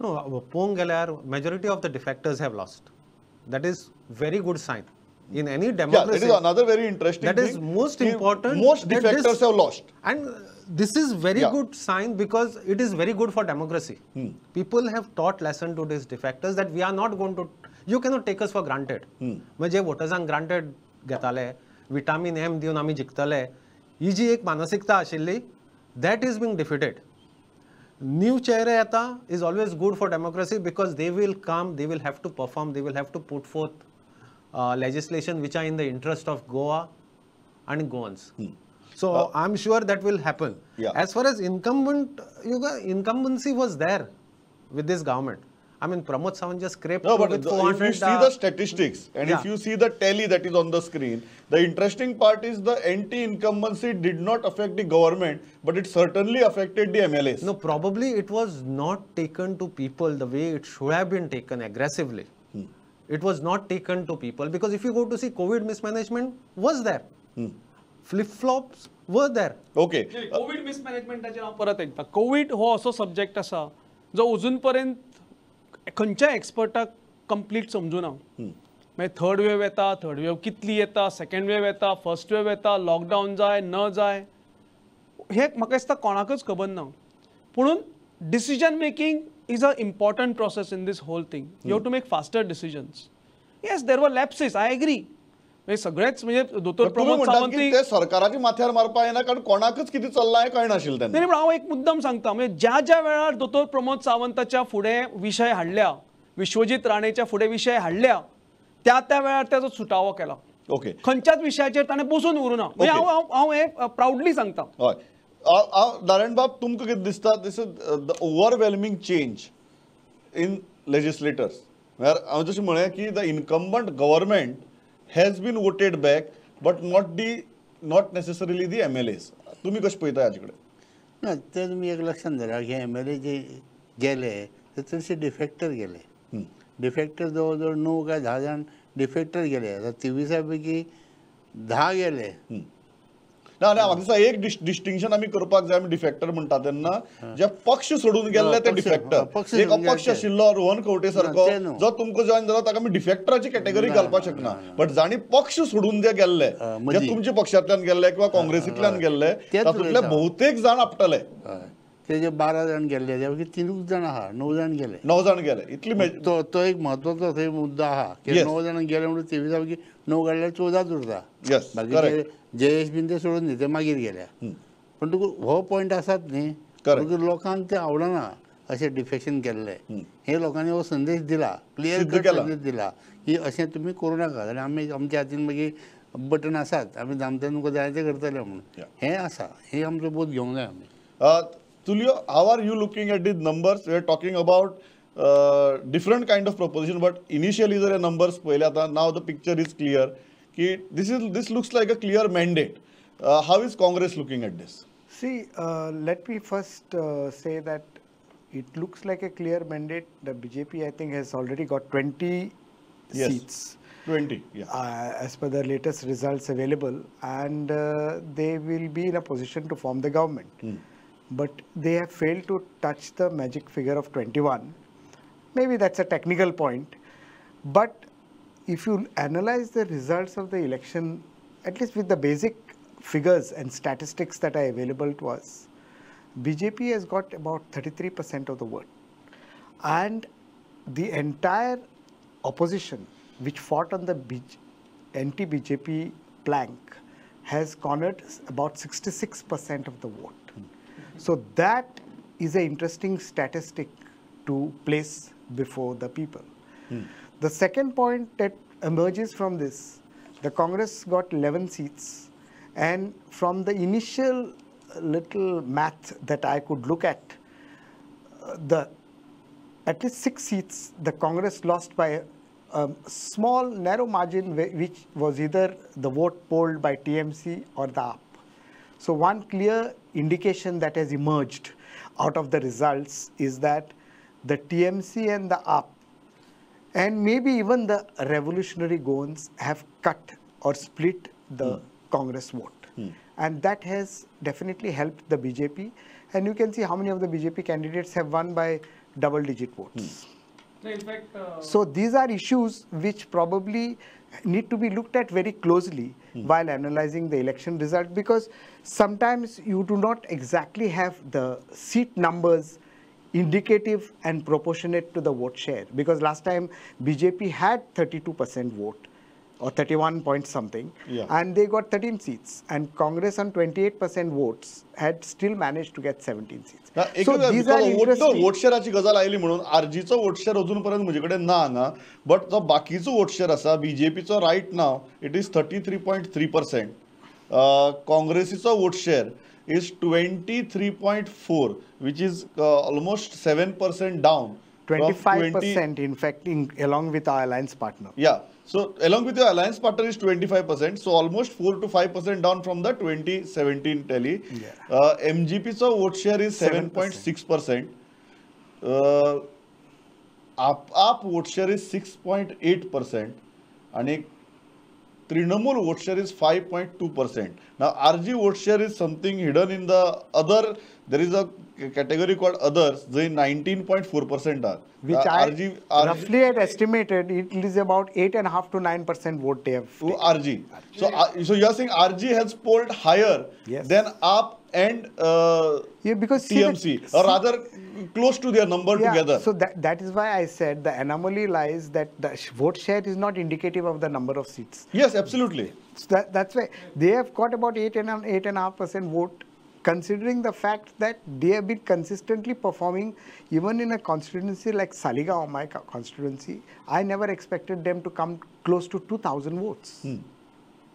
No, पळोवंक गेल्यार majority of the defectors have lost. That is very good sign. In any democracy, yeah, that is another very interesting that thing. Is most important. Most defectors have lost. And this is very good sign because it is very good for democracy. People have taught lesson to these defectors that we are not going to, you cannot take us for granted. म्हणजे वोटर्सांक granted घेताले, vitamin M दिवन आमी जिखतले, ही जी एक मानसिकता आशिल्ली, that is being defeated. New चेहरे येता is always good for democracy because they will come, they will have to perform, they will have to put forth legislation which are in the interest of Goa and Goans. So I'm sure that will happen. Yeah. As far as incumbent, incumbency was there with this government. I mean, Pramod Sawant just scraped no, but with 400. If you see the statistics and if you see the tally that is on the screen, the interesting part is the anti-incumbency did not affect the government, but it certainly affected the MLAs. No, probably it was not taken to people the way it should have been taken aggressively. It was not taken to people because if you go to see, COVID mismanagement was there. Flip-flops were there. Okay. COVID mismanagementाचेर हांव परत एकदां, Covid हो असो subject आसा जो अजून पर्यंत खंयच्या एक्सपर्टाक कंप्लीट समजुना. मागीर थर्ड वेव येता, थर्ड वेव कितली येता, सेकंड वेव येता, फर्स्ट वेव येता, लॉकडावन जाय न जाय, हें म्हाका दिसता कोणाकच खबर ना. पुणून decision making is a important process in this whole thing. You have to make faster decisions. Yes, there were lapses, I agree. म्हणजे सगळेच म्हणजे दोतोर प्रमोद सावंत ते सरकाराच्या माथ्यार मारपा येना कारण कोणाकच कितें चल्लां हें कळनाशिल्लें तेन्ना. नाही, पण हांव एक मुद्दम सांगता, म्हणजे ज्या ज्या वेळार दोतोर प्रमोद सावंताच्या फुडें विशय हाडल्या, विश्वजीत राणेच्या फुडें विशय हाडल्या, त्या त्या वेळार ताचो सुटावो केला. ओके, खंयच्याच विशयाचेर ताणें बसून उरूना. म्हणजे हांव हें प्रावडली सांगता. हय, नारायण बाब, तुमकां कितें दिसता this is the overwhelming change in legislators? म्हळ्यार हांवें जशें म्हळें की the incumbent government has been voted back, but not necessarily the MLAs. तुम्ही कशें पळयता हाचे कडेन? ना, ते तुमी एक लक्षांत धरा की MLA जे गेले ते चडशे डिफेक्टर गेले. डिफेक्टर जवळ जवळ 9 काय 10 जाण डिफेक्टर गेले. आतां 23 पैकी 10 गेले. ना, म्हाका दिसता एक डिस्टिंक्शन आमी करपाक जाय. आमी डिफेक्टर म्हणटा तेन्ना जे पक्ष सोडून गेल्ले ते डिफेक्टर. एक अपक्ष आशिल्लो रोहन खंवटे सारको जो तुमकां जॉयन जाला ताका आमी डिफेक्टराची कॅटेगरी घालपाक शकना. बट जांणी पक्ष सोडून जे गेल्ले, जे तुमच्या पक्षांतल्यान गेल्ले किंवा काँग्रेसींतल्यान गेल्ले, तातूंतले बहुतेक जाण आपटले. तेजे 12 जाण गेल्ले त्या पैकी 3 जाण आहा, 9 जाण गेले. 9 जाण गेले इतली तो तो एक म्हत्वाचो थंय मुद्दो आहा की 9 जाण गेले म्हणून 23 पैकी 9 काडल्यार 14 उरता. बाकीचे जयेश बीन ते सोडून दी, ते मागीर गेल्या. पण तुका हो पॉयंट आसात न्ही, तुका लोकांक ते आवडना अशें डिफेक्शन केल्लें. हे लोकांनी हो संदेश दिला, क्लियर कट संदेश दिला की अशें तुमी करूं नाका, जाल्यार आमी आमच्या हातीन मागीर बटन आसात, आमी दामते तुमकां जाय तें करतले म्हणून. हें आसा, हें आमचो बोध घेवंक जाय आमी. Tulio, how are you looking at these numbers? We are talking about different kind of proposition, but initially जर हे numbers पळयले आतां, now the picture is clear की this looks like a clear mandate. How is Congress looking at this? See, let me first say that it looks like a clear mandate. The BJP, I think, has already got 20 yes, seats. 20, yeah. As per the latest results available, and they will be in a position to form the government. Hmm. But they have failed to touch the magic figure of 21. Maybe that's a technical point. But if you analyze the results of the election, at least with the basic figures and statistics that are available to us, BJP has got about 33% of the vote. And the entire opposition, which fought on the anti-BJP plank, has cornered about 66% of the vote. So that is an interesting statistic to place before the people. Hmm. The second point that emerges from this, the Congress got 11 seats, and from the initial little math that I could look at, the at least 6 seats the Congress lost by a small narrow margin, which was either the vote polled by TMC or the AAP. So one clear indication that has emerged out of the results is that the TMC and the AAP, and maybe even the revolutionary Goans, have cut or split the Congress vote. Hmm. And that has definitely helped the BJP. And you can see how many of the BJP candidates have won by double-digit votes. Hmm. In fact, so these are issues which probably need to be looked at very closely while analyzing the election result, because sometimes you do not exactly have the seat numbers indicative and proportionate to the vote share. Because last time BJP had 32% vote or 31 point something, yeah, and they got 13 seats, and Congress on 28% votes had still managed to get 17 seats. So these are interesting. Vote शेअराची गजाल आयली म्हणून आरजीचो vote share अजून पर्यंत म्हजे कडेन ना हांगा, but जो बाकीचो वोट शेअर आसा बीजेपीचो right now it is 33.3%, काँग्रेसीचो vote share is 23.4, which is almost 7% down. 25% in fact, along with our alliance partner. Yeah. So along with your alliance partner is 25%, so almost 4 to 5% down from the 2017 tally. Yeah. MGP's vote share is 7.6%. AAP vote share is 6.8%, and Trinamool vote share is 5.2%. Now RG vote share is something hidden in the other. There is a category called others, they 19.4% are. Which I RG roughly had estimated it is about 8.5 to 9% vote they have. To RG. So you are saying RG has polled higher, yes, than AAP and yeah, because TMC, or rather close to their number, yeah, together. So that is why I said the anomaly lies that the vote share is not indicative of the number of seats. Yes, absolutely. So that's why they have got about 8.5% vote, considering the fact that they have been consistently performing even in a constituency like Saligao, my constituency. I never expected them to come close to 2,000 votes. Hmm.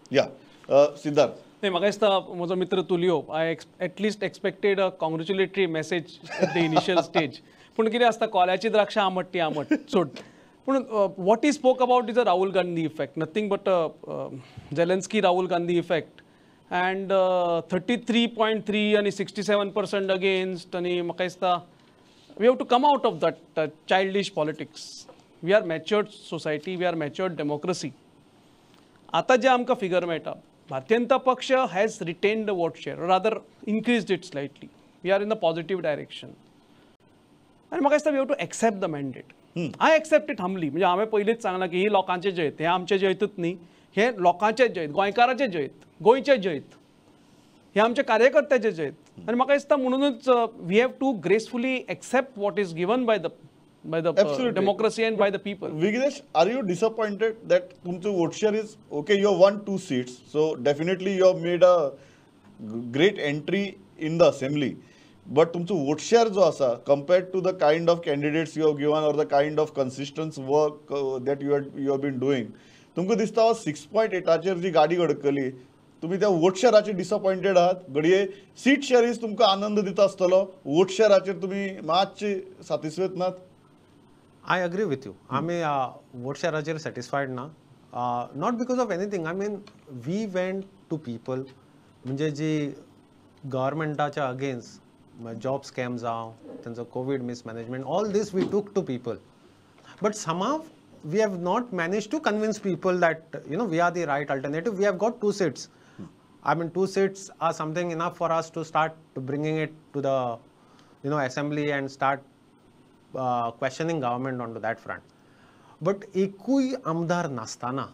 Yeah. Siddharth. नाही, म्हाका दिसता म्हजो मित्र Tulio, I at least expected a congratulatory message at the initial stage. पूण कितें आसता, कोल्याची द्राक्षां आमट ती आमट सोड. पूण what he spoke about is a Rahul Gandhi effect, nothing but Zelensky Rahul Gandhi effect. And 33.3 आणि 67% अगेन्स्ट, आनी म्हाका दिसता we have to come out of that childish politics. We are matured society, we are matured democracy. आतां जे आमकां figure मेळटा, Bharatiya Janata Paksha has retained the vote share, or rather increased it slightly. We are in the positive direction. आनी म्हाका दिसता we have to accept the mandate. I accept it humbly. म्हणजे हांवें पयलींच सांगलां की ही लोकांचें जैत, हें आमचें जैतूच न्ही, हें लोकांचें जैत, गोंयकाराचें जैत, गोंयचें जैत, हें आमच्या कार्यकर्त्याचें जैत. आनी म्हाका दिसता म्हणूनच we have to gracefully accept what is given by the democracy and by the people. Vignesh, are you disappointed that तुमचो vote share is okay, you have won 2 seats, so definitely you have made a great entry in the assembly, but तुमचो vote share जो आसा compared to the kind of candidates you have given or the kind of consistent work that you have been doing, तुमकां दिसता 6.8 जी गाडी अडकली, तुमी त्या वोट शेअराचेर डिसअपॉयंटेड आहात? घडये सीट शेअर is तुमकां आनंद दिता आसतलो, वोट शेअराचेर तुमी मातशे सातिस्फेत नात? I agree with you. आमी वोट शेअराचेर सॅटिस्फायड ना, not because of anything. I mean we went to people, म्हणजे जी गव्हर्मेंटाच्या अगेन्स्ट जॉब स्कॅम जावं, तेंचो Covid mismanagement, all this we took to people, but somehow we have not managed to convince people that, you know, we are the right alternative. We have got 2 seats. I mean, 2 seats are something enough for us to start bringing it to the, you know, assembly and start questioning government onto that front. But ekuy आमदार नासताना,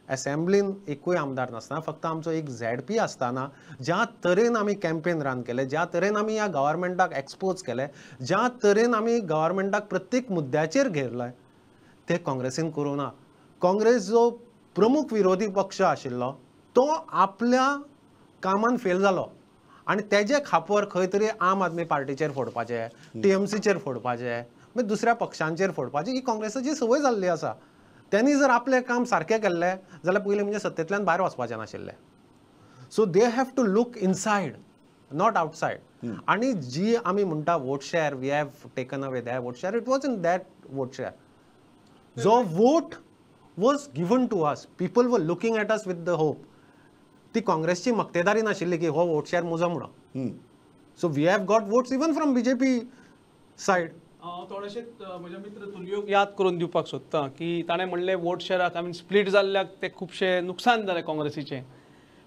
असेंब्लीन एकूय आमदार नासतना, फक्त आमचो एक ZP आसतना, ज्या तरेन आमी कॅम्पेन रन केलें, ज्या तरेन आमी ह्या गव्हर्मेंटाक एक्सपोज केलें, ज्या तरेन आमी गव्हर्मेंटाक प्रत्येक मुद्द्याचेर घेरलें, ते काँग्रेसीन करूं ना. काँग्रेस जो प्रमुख विरोधी पक्ष आशिल्लो तो आपल्या कामान फेल जालो आनी तेजे खापर खंय तरी आम आदमी पार्टीचेर फोडपाचें, टीएमसीचेर फोडपाचें, मागीर दुसऱ्या पक्षांचेर फोडपाचें, ही काँग्रेसाची संवय जाल्ली आसा. त्यांनी जर आपलें काम सारकें केल्लें जाल्यार पयलीं म्हणजे सत्तेंतल्यान भायर वचपाचें नाशिल्लें. So they have to look inside, not outside. आनी जी आमी म्हणटा vote share, we have taken away that vote share, it was in that vote share. जो vote was given to us, people were looking at us with the hope. ती काँग्रेसची मक्तेदारी नाशिल्ली की हो वोट शेअर म्हजो म्हणून. So we have got votes even from BJP side. हांव थोडेशें म्हज्या मित्र तुलियोक याद करून दिवपाक सोदता की ताणें म्हणलें वोट शेअराक आमी स्प्लीट जाल्ल्याक ते खुबशें नुकसान जालें काँग्रेसीचें,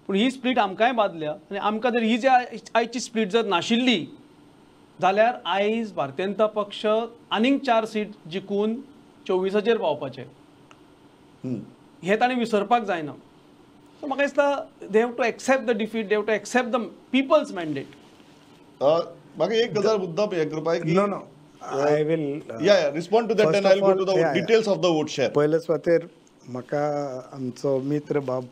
पूण ही स्प्लीट आमकांय बादल्या आनी आमकां जर ही जी आयची स्प्लीट जर नाशिल्ली जाल्यार आयज भारतीय जनता पक्ष आनीक 4 सीट जिखून 24 पावपाचें, हें ताणें विसरपाक जायना. सो म्हाका दिसता they have to accept the defeat, they have to accept the people's mandate. म्हाका एक गजाल मुद्दाम हें करपाक, no no, I will respond to that and I will go to the details of the vote share. पयले सुवातेर म्हाका आमचो मित्र बाब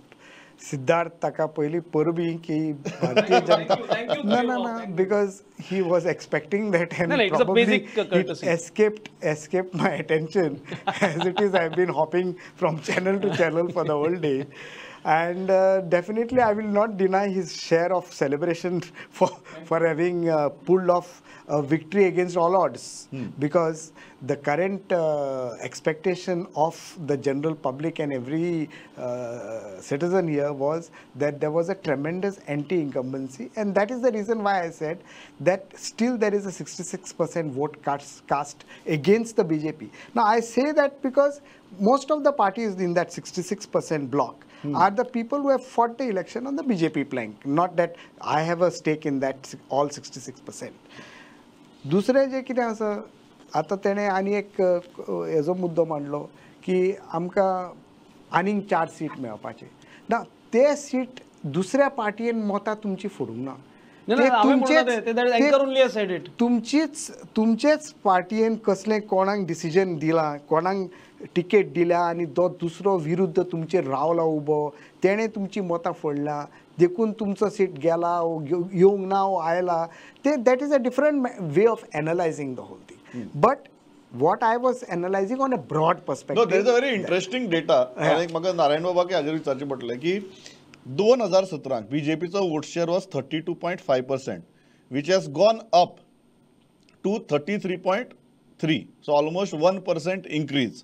सिद्धार्थ ताका पयलीं परबी की भारतीय जनता, ना ना ना, because he was expecting that and probably it escaped my attention. As it is, I have been hopping from channel to channel for the whole day. And definitely I will not deny his share of celebration for having pulled off a victory against all odds. Because the current expectation of the general public and every citizen here was that there was a tremendous anti-incumbency, and that is the reason why I said that still there is a 66% vote cast against the BJP. Now I say that because most of the parties in that 66% block are the people who have fought the election on the BJP plank. Not that I have a stake in that all 66%. दुसरें जें कितें आसा, आतां तेणें आनी एक हेजो मुद्दो मांडलो की आमकां आनीक 4 सीट मेळपाचे ना, ते सीट दुसऱ्या पार्टयेन मतां तुमची फोडूंक ना, तुमचीच तुमचेच पार्टयेन कसलें कोणाक डिसिजन दिलां, कोणाक टिकेट दिल्या आनी तो दुसरो विरुद्ध तुमचेर रावला उबो, तेणें तुमची मतां फोडलां देखून तुमचो सीट गेला येवंक ना आयला, ते that is a different way of analysing the whole thing. But what I was analysing on a broad perspective. No, there is a very interesting data. म्हाका नारायण बाबाक हाजेर विचारचें पडलें की 2017 बीजेपीचो vote share was 32.5%, which has gone up to 33.3, so almost 1% increase.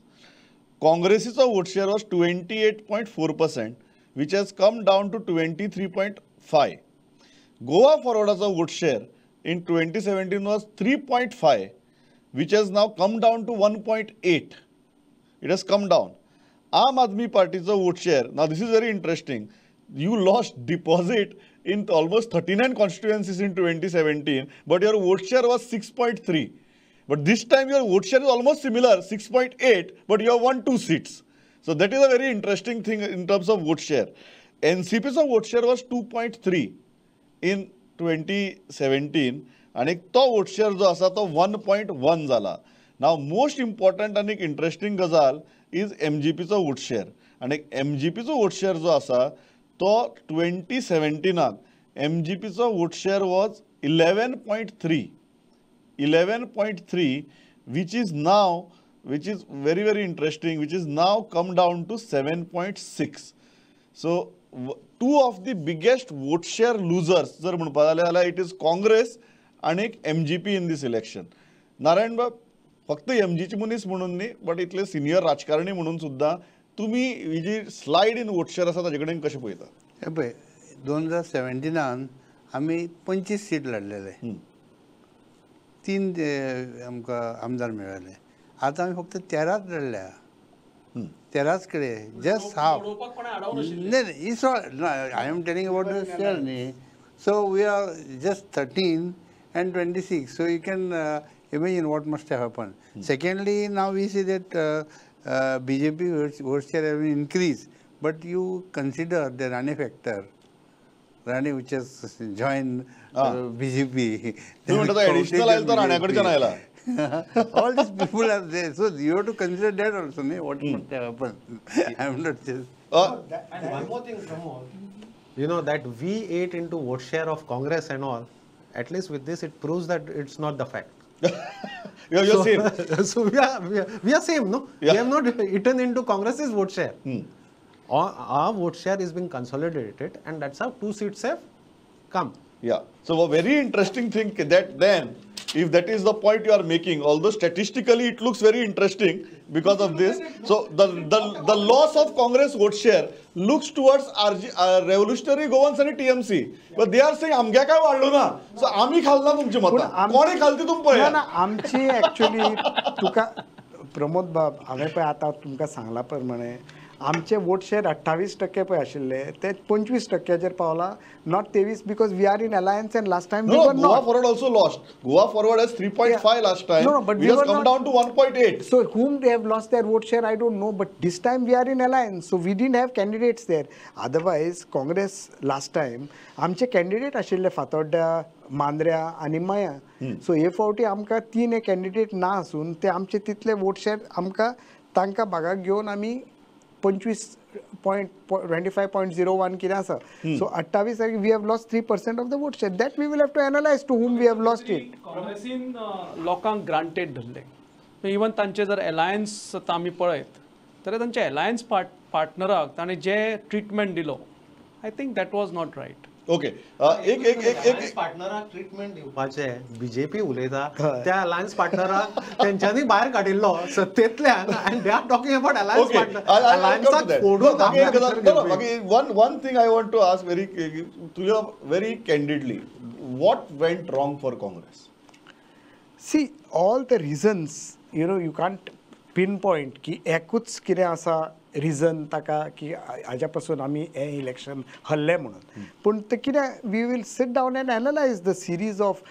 काँग्रेसीचो vote share was 28.4%, which has come down to 23.5. Goa फॉरवर्डाचो vote share in 2017 was 3.5, which has now come down to 1.8. It has come down. Aam Aadmi पार्टीचो vote share, now this is very interesting, you lost deposit in almost 39 constituencies in 2017, but your vote share was 6.3. But this time your vote share is almost similar, 6.8, but you have won 2 seats. So that is a very interesting thing in terms of vote share. NCP's vote share was 2.3 in 2017 आनी तो vote share जो आसा तो 1.1 जाला. नाव most important आनी interesting गजाल is एमजीपीचो vote share आनी एमजीपीचो vote share जो आसा तो 2017 एमजीपीचो vote share was 11.3 11.3 which is now, which is very very interesting, which is now come down to 7.6. So two of the biggest vote share losers जर म्हणपा जालें जाल्यार it is Congress आनी एक MGP in this election. Narayan बाब, फक्त एमजीची मनीस म्हणून न्ही बट इतले सिनियर राजकारणी म्हणून सुद्दां तुमी ही जी स्लायड इन वोट शेअर आसा ताजे कडेन कशें पळयता? हे पळय 2017 आमी 25 सीट लढलेले, 3 आमकां आमदार मेळ्ळे. आतां आमी फक्त 13 लढल्या, 13 कडेन जस्ट हाफ. नाही it's all I am telling about the share न्ही. So we are just 13 and 26. So you can imagine what must have happened. Secondly, now we see that BJP vote share have been increased, but you consider the Rane factor. Rane which has joined BJP. Additional आयला तो राण्याकडच्यान आयला. All these people are there, so you have to consider that also. Ne? What must have happened? I am not just. And one more thing, Pramod. You know that we ate into vote share of Congress and all. At least with this, it proves that it's not the fact. You're so, same. So we are same, no? Yeah. We have not eaten into Congress's vote share. Our vote share is being consolidated, and that's how 2 seats have come. Yeah. So a very interesting thing that then, if that is the point you are making, although statistically it looks very interesting because of this. So the loss of Congress vote share looks towards Revolutionary Goans and TMC. But they are saying, आमग्या काय वाढलो ना, so आम्ही खालना तुमची मतां, कोणी खालती तुम पळया ना. आमची ॲक्च्युली तुका प्रमोद बाब हांवें पळय आतां तुमकां सांगला प्रमाणे आमचे वोट शेअर 28% पळय आशिल्ले ते 25%चेर पावला, not 23, because we are in alliance and last time we were not. Goa Forward also lost. Goa Forward has 3.5 last time. No, but we have come down to 1.8. So whom they have lost their vote share, I don't know, but this time we are in alliance, so we didn't have candidates there. Otherwise, Congress last time आमचे candidate आशिल्ले फातोड्ड्या, मांद्र्या आनी मया. So हे फावटी आमकां 3 candidate ना आसून ते आमचे तितले वोट शेअर आमकां तांकां भागाक घेवन आमी 25.25.01 कितें आसा. So 28 we have lost 3% of the vote share. That we will have to analyse to whom we have lost it. काँग्रेसीन लोकांक ग्रांटेड धरले. इवन तांचे जर अलायन्स आतां आमी पळयत जाल्यार तांचे अलायन्स पार्टनराक ताणें जे ट्रिटमेंट दिलो, I think that was not right. Okay, एक एक एक एक पार्टनराक ट्रिटमेंट दिवपाचें बीजेपी उलयता, त्या अलायन्स पार्टनराक तेंच्यांनी भायर काडिल्लो सत्तेंतल्यान, and they are talking about alliance partner. अलायन्साक फोडून. One thing I want to ask very तुझ्या very candidly, what went wrong for Congress? See, all the reasons, you know, you can't pinpoint की एकूच कितें आसा reason ताका की हाज्या पासून आमी हें इलेक्शन हरले म्हणून. पूण तें कितें, we will sit down and analyse the series of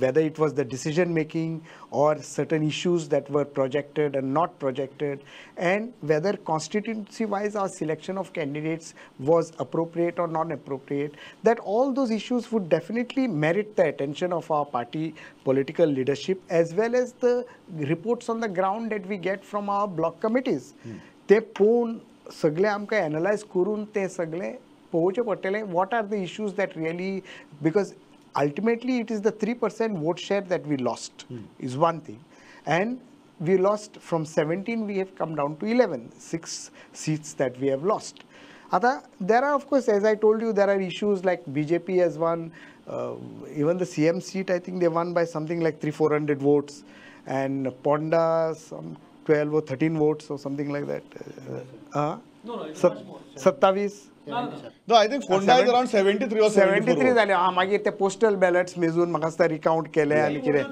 whether it was the decision making or certain issues that were projected and not projected, and whether constituency wise our selection of candidates was appropriate or non appropriate. That all those issues would definitely merit the attention of our party political leadership as well as the reports on the ground that we get from our block committees. ते पळोवन सगळे आमकां analyse करून ते सगळे पळोवचें पडटलें, what are the issues that really, because ultimately it is the 3% vote share that we lost is one thing, and we lost from 17 we have come down to 11, 6 seats that we have lost. आतां there are of course, as I told you, there are issues like BJP has won, even the CM seat I think they won by something like 300-400 votes, and Ponda some 12 or 13 votes or something like that. No, it's much more. 27. No, I think Fonda is around 73 or 74. 73 जाले. हां, मागीर ते postal बॅलट्स मेजून म्हाका दिसता recount केले आनी कितें.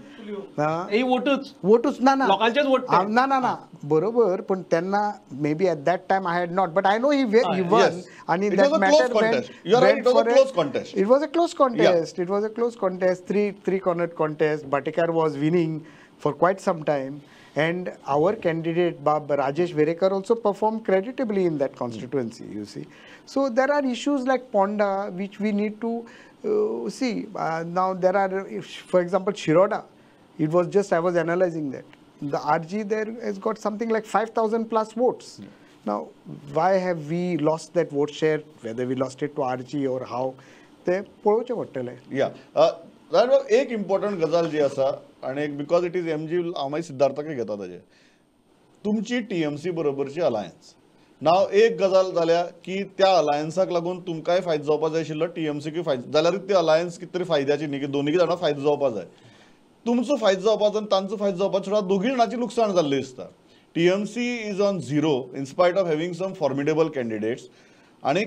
हे वोटूच वोटूच ना ना लोकांचेच वोट ना ना ना बरोबर, पण तेन्ना maybe at that time I had not, but I know he won. आनी that matter it was a close contest. It was a close contest. It was a close contest, three cornered contest. Bhatikar was winning for quite some time, and our candidate Bab Rajesh Verekar also performed creditably in that constituency, you see. So there are issues like Ponda which we need to See, now there are, for example, Shiroda, it was just, I was analyzing that. The RG there has got something like 5,000 plus votes. Yeah. Now, why have we lost that vote share, whether we lost it to RG or how, ते पळोवचें पडटलें. या एक important गजाल जी आसा आनी एक because it is MG हांव मागीर सिद्धार्थाकय घेता ताजें, तुमची टीएमसी बरोबरची अलायन्स. नाव एक गजाल जाल्या की त्या अलायन्साक लागून तुमकांय फायदो जावपा जाय आशिल्लो, टीएमसीकूय फायदो जाल्यारूच ती अलायन्स कितें तरी फायद्याची न्ही की दोनूय जाणां फायदो जावपा जाय. तुमचो फायदो जावपाचो आनी तांचो फायदो जावपाचो सुद्दां दोगूय जाणांचें लुकसाण जाल्लें दिसता. TMC is on zero in spite of having some formidable candidates आनी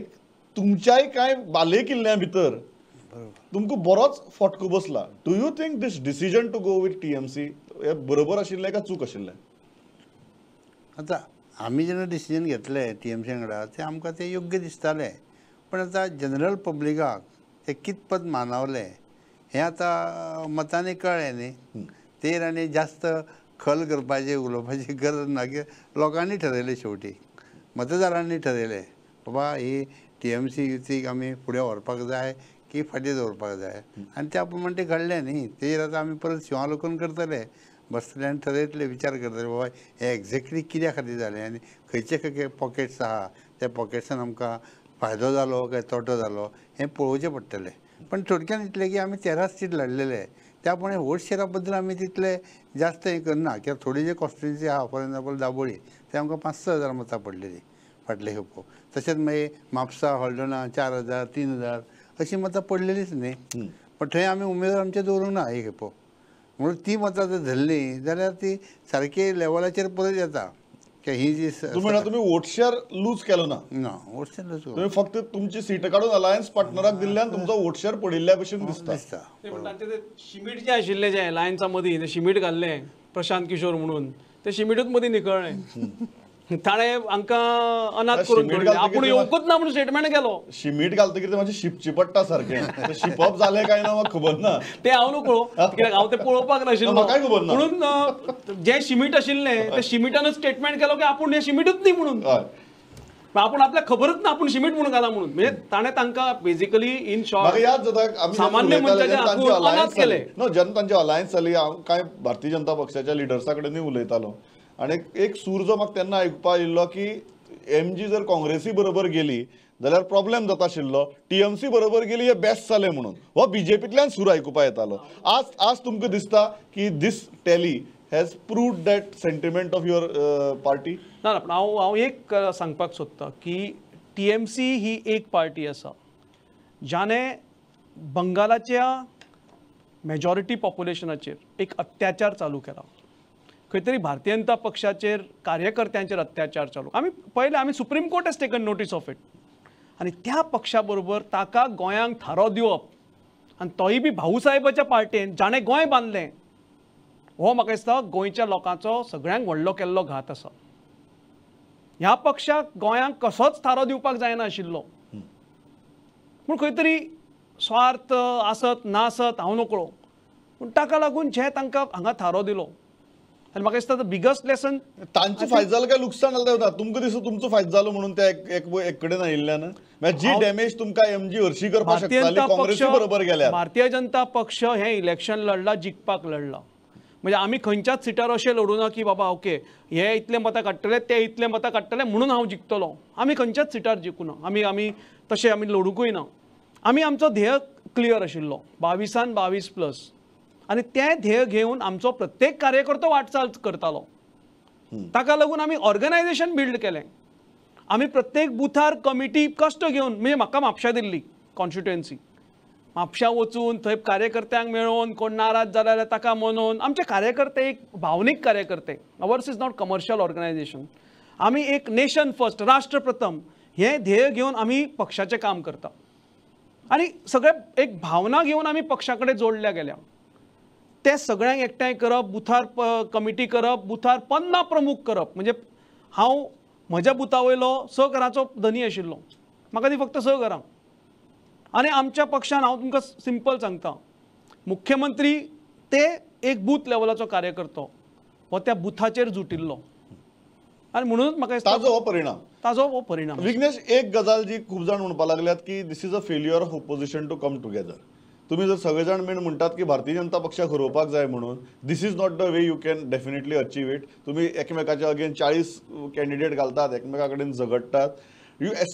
तुमच्याय कांय बाले किल्ल्या भितर तुमकां बरोच फटको बसला. Do you think this decision to go with TMC हे बरोबर आशिल्लें काय चूक आशिल्लें? आतां आमी जेन्ना डिसिजन घेतलें टीएमसी वांगडा तें आमकां तें योग्य दिसतालें, पण आतां जनरल पब्लिकाक तें कितपत मानवलें हें आतां मतांनी कळ्ळें न्ही. तेर आनी जास्त खल करपाचें उलोवपाची गरज ना की लोकांनी ठरयलें, शेवटी मतदारांनी ठरयलें बाबा ही टीएमसी युतीक आमी फुडें व्हरपाक जाय की फाटीं दवरपाक जाय आनी त्या प्रमाणे तें घडलें न्ही. तेजेर आतां आमी परत शिंवालोकन करतले, बसतले आनी ठरयतले, विचार करतले बाबा हें एक्झॅक्टली कित्या खातीर जालें आनी खंयचे खंयचे पॉकेट्स आहा त्या पॉकेट्सान आमकां फायदो जालो काय तोटो जालो हें पळोवचें पडटलें. पण थोडक्यान इतलें की आमी 13 सीट लढलेले त्या प्रमाणे वोट शेरा बद्दल आमी तितले जास्त हें करना कित्याक थोडी जे कॉन्स्टिट्युएन्सी आहा फॉर एग्जाम्पल दाबोळी ते आमकां 5-6 हजार मतां पडलेलीं फाटले खेपो, तशेंच मागीर म्हापसा हळदोणा 4,000 3,000 अशीं मतां पडलेलीच न्ही. पण थंय आमी उमेदवार आमचे दवरूंक ना हे खेपो, म्हणून ती मतां जर धरलीं जाल्यार ती सारकी लेवलाचेर परत येता. ही जी तुमी वोट शेअर लूज केलो ना? ना, वोट शेअर लूज तुम्ही फक्त तुमची सीट काडून अलायन्स पार्टनराक दिल्ल्यान तुमचो वोट शेअर पडिल्ल्या भशेन दिसता. तांचे ते शिमीट जे आशिल्ले जे अलायन्सा मदीं ते शिमीट घाल्लें प्रशांत किशोर म्हणून, ते शिमिटूच मदीं निकळ्ळें. ताणें हांकां अनाथ करून आपूण येवकूच ना म्हणून स्टेटमेंट केलो. शिमीट घालतकीर ते मातशें शिपचें पडटा सारकें, शिपप जालें काय ना म्हाका खबर ना, तें हांव नकळो कित्याक हांव तें पळोवपाक नाशिल्लें, म्हाकाय खबर ना. म्हणून जें शिमीट आशिल्लें तें शिमिटानच स्टेटमेंट केलो की आपूण हें शिमिटूच न्ही म्हणून, आपूण आपल्याक खबरच ना आपूण शिमीट म्हणून घाला म्हणून. म्हणजे ताणें तांकां बेजिकली इन शॉर्ट याद जाता सामान्य मनशाचे अनाथ केले. नो, जेन्ना तांची अलायन्स जाली हांव कांय भारतीय जनता पक्षाच्या लिडर्सा कडेनूय उलयतालो आनी एक सूर जो म्हाका तेन्ना आयकुपा आयिल्लो की एमजी जर काँग्रेसी बरोबर गेली जाल्यार प्रॉब्लेम जाता आशिल्लो, टीएमसी बरोबर गेली हे बेस्ट जालें म्हणून हो बीजेपींतल्यान सूर आयकुपा येतालो. आज आज तुमकां दिसता की this tally has proved that sentiment of your party? ना, पूण हांव हांव एक सांगपाक सोदतां की टीएमसी ही एक पार्टी आसा ज्याने बंगालाच्या मेजॉरिटी पॉप्युलेशनाचेर एक अत्याचार चालू केला, खंय तरी भारतीय जनता पक्षाचेर कार्यकर्त्यांचेर अत्याचार चालू. आमी पळयलें, आमी Supreme Court has taken notice of it आनी त्या पक्षा बरोबर ताका गोंयांक थारो दिवप आनी तोय बी भाऊसाहेबाच्या पार्टेन जाणें गोंय बांदलें, हो म्हाका दिसता गोंयच्या लोकांचो सगळ्यांक व्हडलो केल्लो घात आसा. ह्या पक्षाक गोंयांक कसोच थारो दिवपाक जायना आशिल्लो, पूण खंय तरी स्वार्थ आसत नासत हांव नकळो, पूण ताका लागून जे तांकां हांगा थारो दिलो आनी म्हाका दिसता बिगस्ट लेसन तांचो फायदो जालो काय लुकसाण जालें ना? तुमकां दिसता तुमचो फायदो जालो म्हणून ते एक कडेन आयिल्ल्यान जी डॅमेज तुमकां एमजी हरशी करपाक शकताली काँग्रेसी बरोबर गेल्यार. भारतीय जनता पक्ष हें इलेक्शन लढला, जिखपाक लढला, म्हणजे आमी खंयच्याच सिटार अशें लढूं ना की बाबा ओके हे इतले मतां काडटले ते इतले मतां काडटले म्हणून हांव जिखतलो. आमी खंयच्याच सिटार जिखूं ना, आमी आमी तशें आमी लढुंकूय ना. आमी आमचो ध्येय क्लियर आशिल्लो 22 22 प्लस आनी तें ध्येय घेवन आमचो प्रत्येक कार्यकर्तो वाटचाल करतालो. ताका लागून आमी ऑर्गनायझेशन बिल्ड केलें, आमी प्रत्येक बुथार कमिटी कश्ट घेवन, म्हणजे म्हाका म्हापश्यां दिल्ली कॉन्स्टिट्युएन्सी, म्हापश्यां वचून थंय कार्यकर्त्यांक मेळोवन कोण नाराज जाला जाल्यार ताका मनोवन, आमचे कार्यकर्ते एक भावनीक कार्यकर्ते, ours is not commercial organisation. आमी एक नेशन फर्स्ट, राष्ट्र प्रथम हें ध्येय घेवन आमी पक्षाचें काम करता आनी सगळे एक भावना घेवन आमी पक्षा कडेन जोडल्या गेल्या. ते सगळ्यांक एकठांय करप, बुथार कमिटी करप, बुथार 50 प्रमुख करप, म्हणजे हांव म्हज्या बुथा वयलो 6 घरांचो धनी आशिल्लो, म्हाका ती फक्त 6 घरां. आनी आमच्या पक्षान हांव तुमकां सिंपल सांगता, मुख्यमंत्री ते एक बूथ लेवलाचो कार्यकर्तो हो त्या बुथाचेर जुटिल्लो. आनी म्हणूनच म्हाका ताजो हो परिणाम, ताजो हो परिणाम. विघ्नेश, एक गजाल जी खूब जाण म्हणपाक लागल्यात की this is a failure of opposition to come together. तुम्ही जर सगळे जाण मेन म्हणटात की भारतीय जनता पक्षाक हरोवपाक जाय म्हणून, this is not the way you can definitely achieve it. तुम्ही एकमेकाच्या अगेन 40 कॅन्डिडेट घालतात, एकमेका कडेन झगडटात.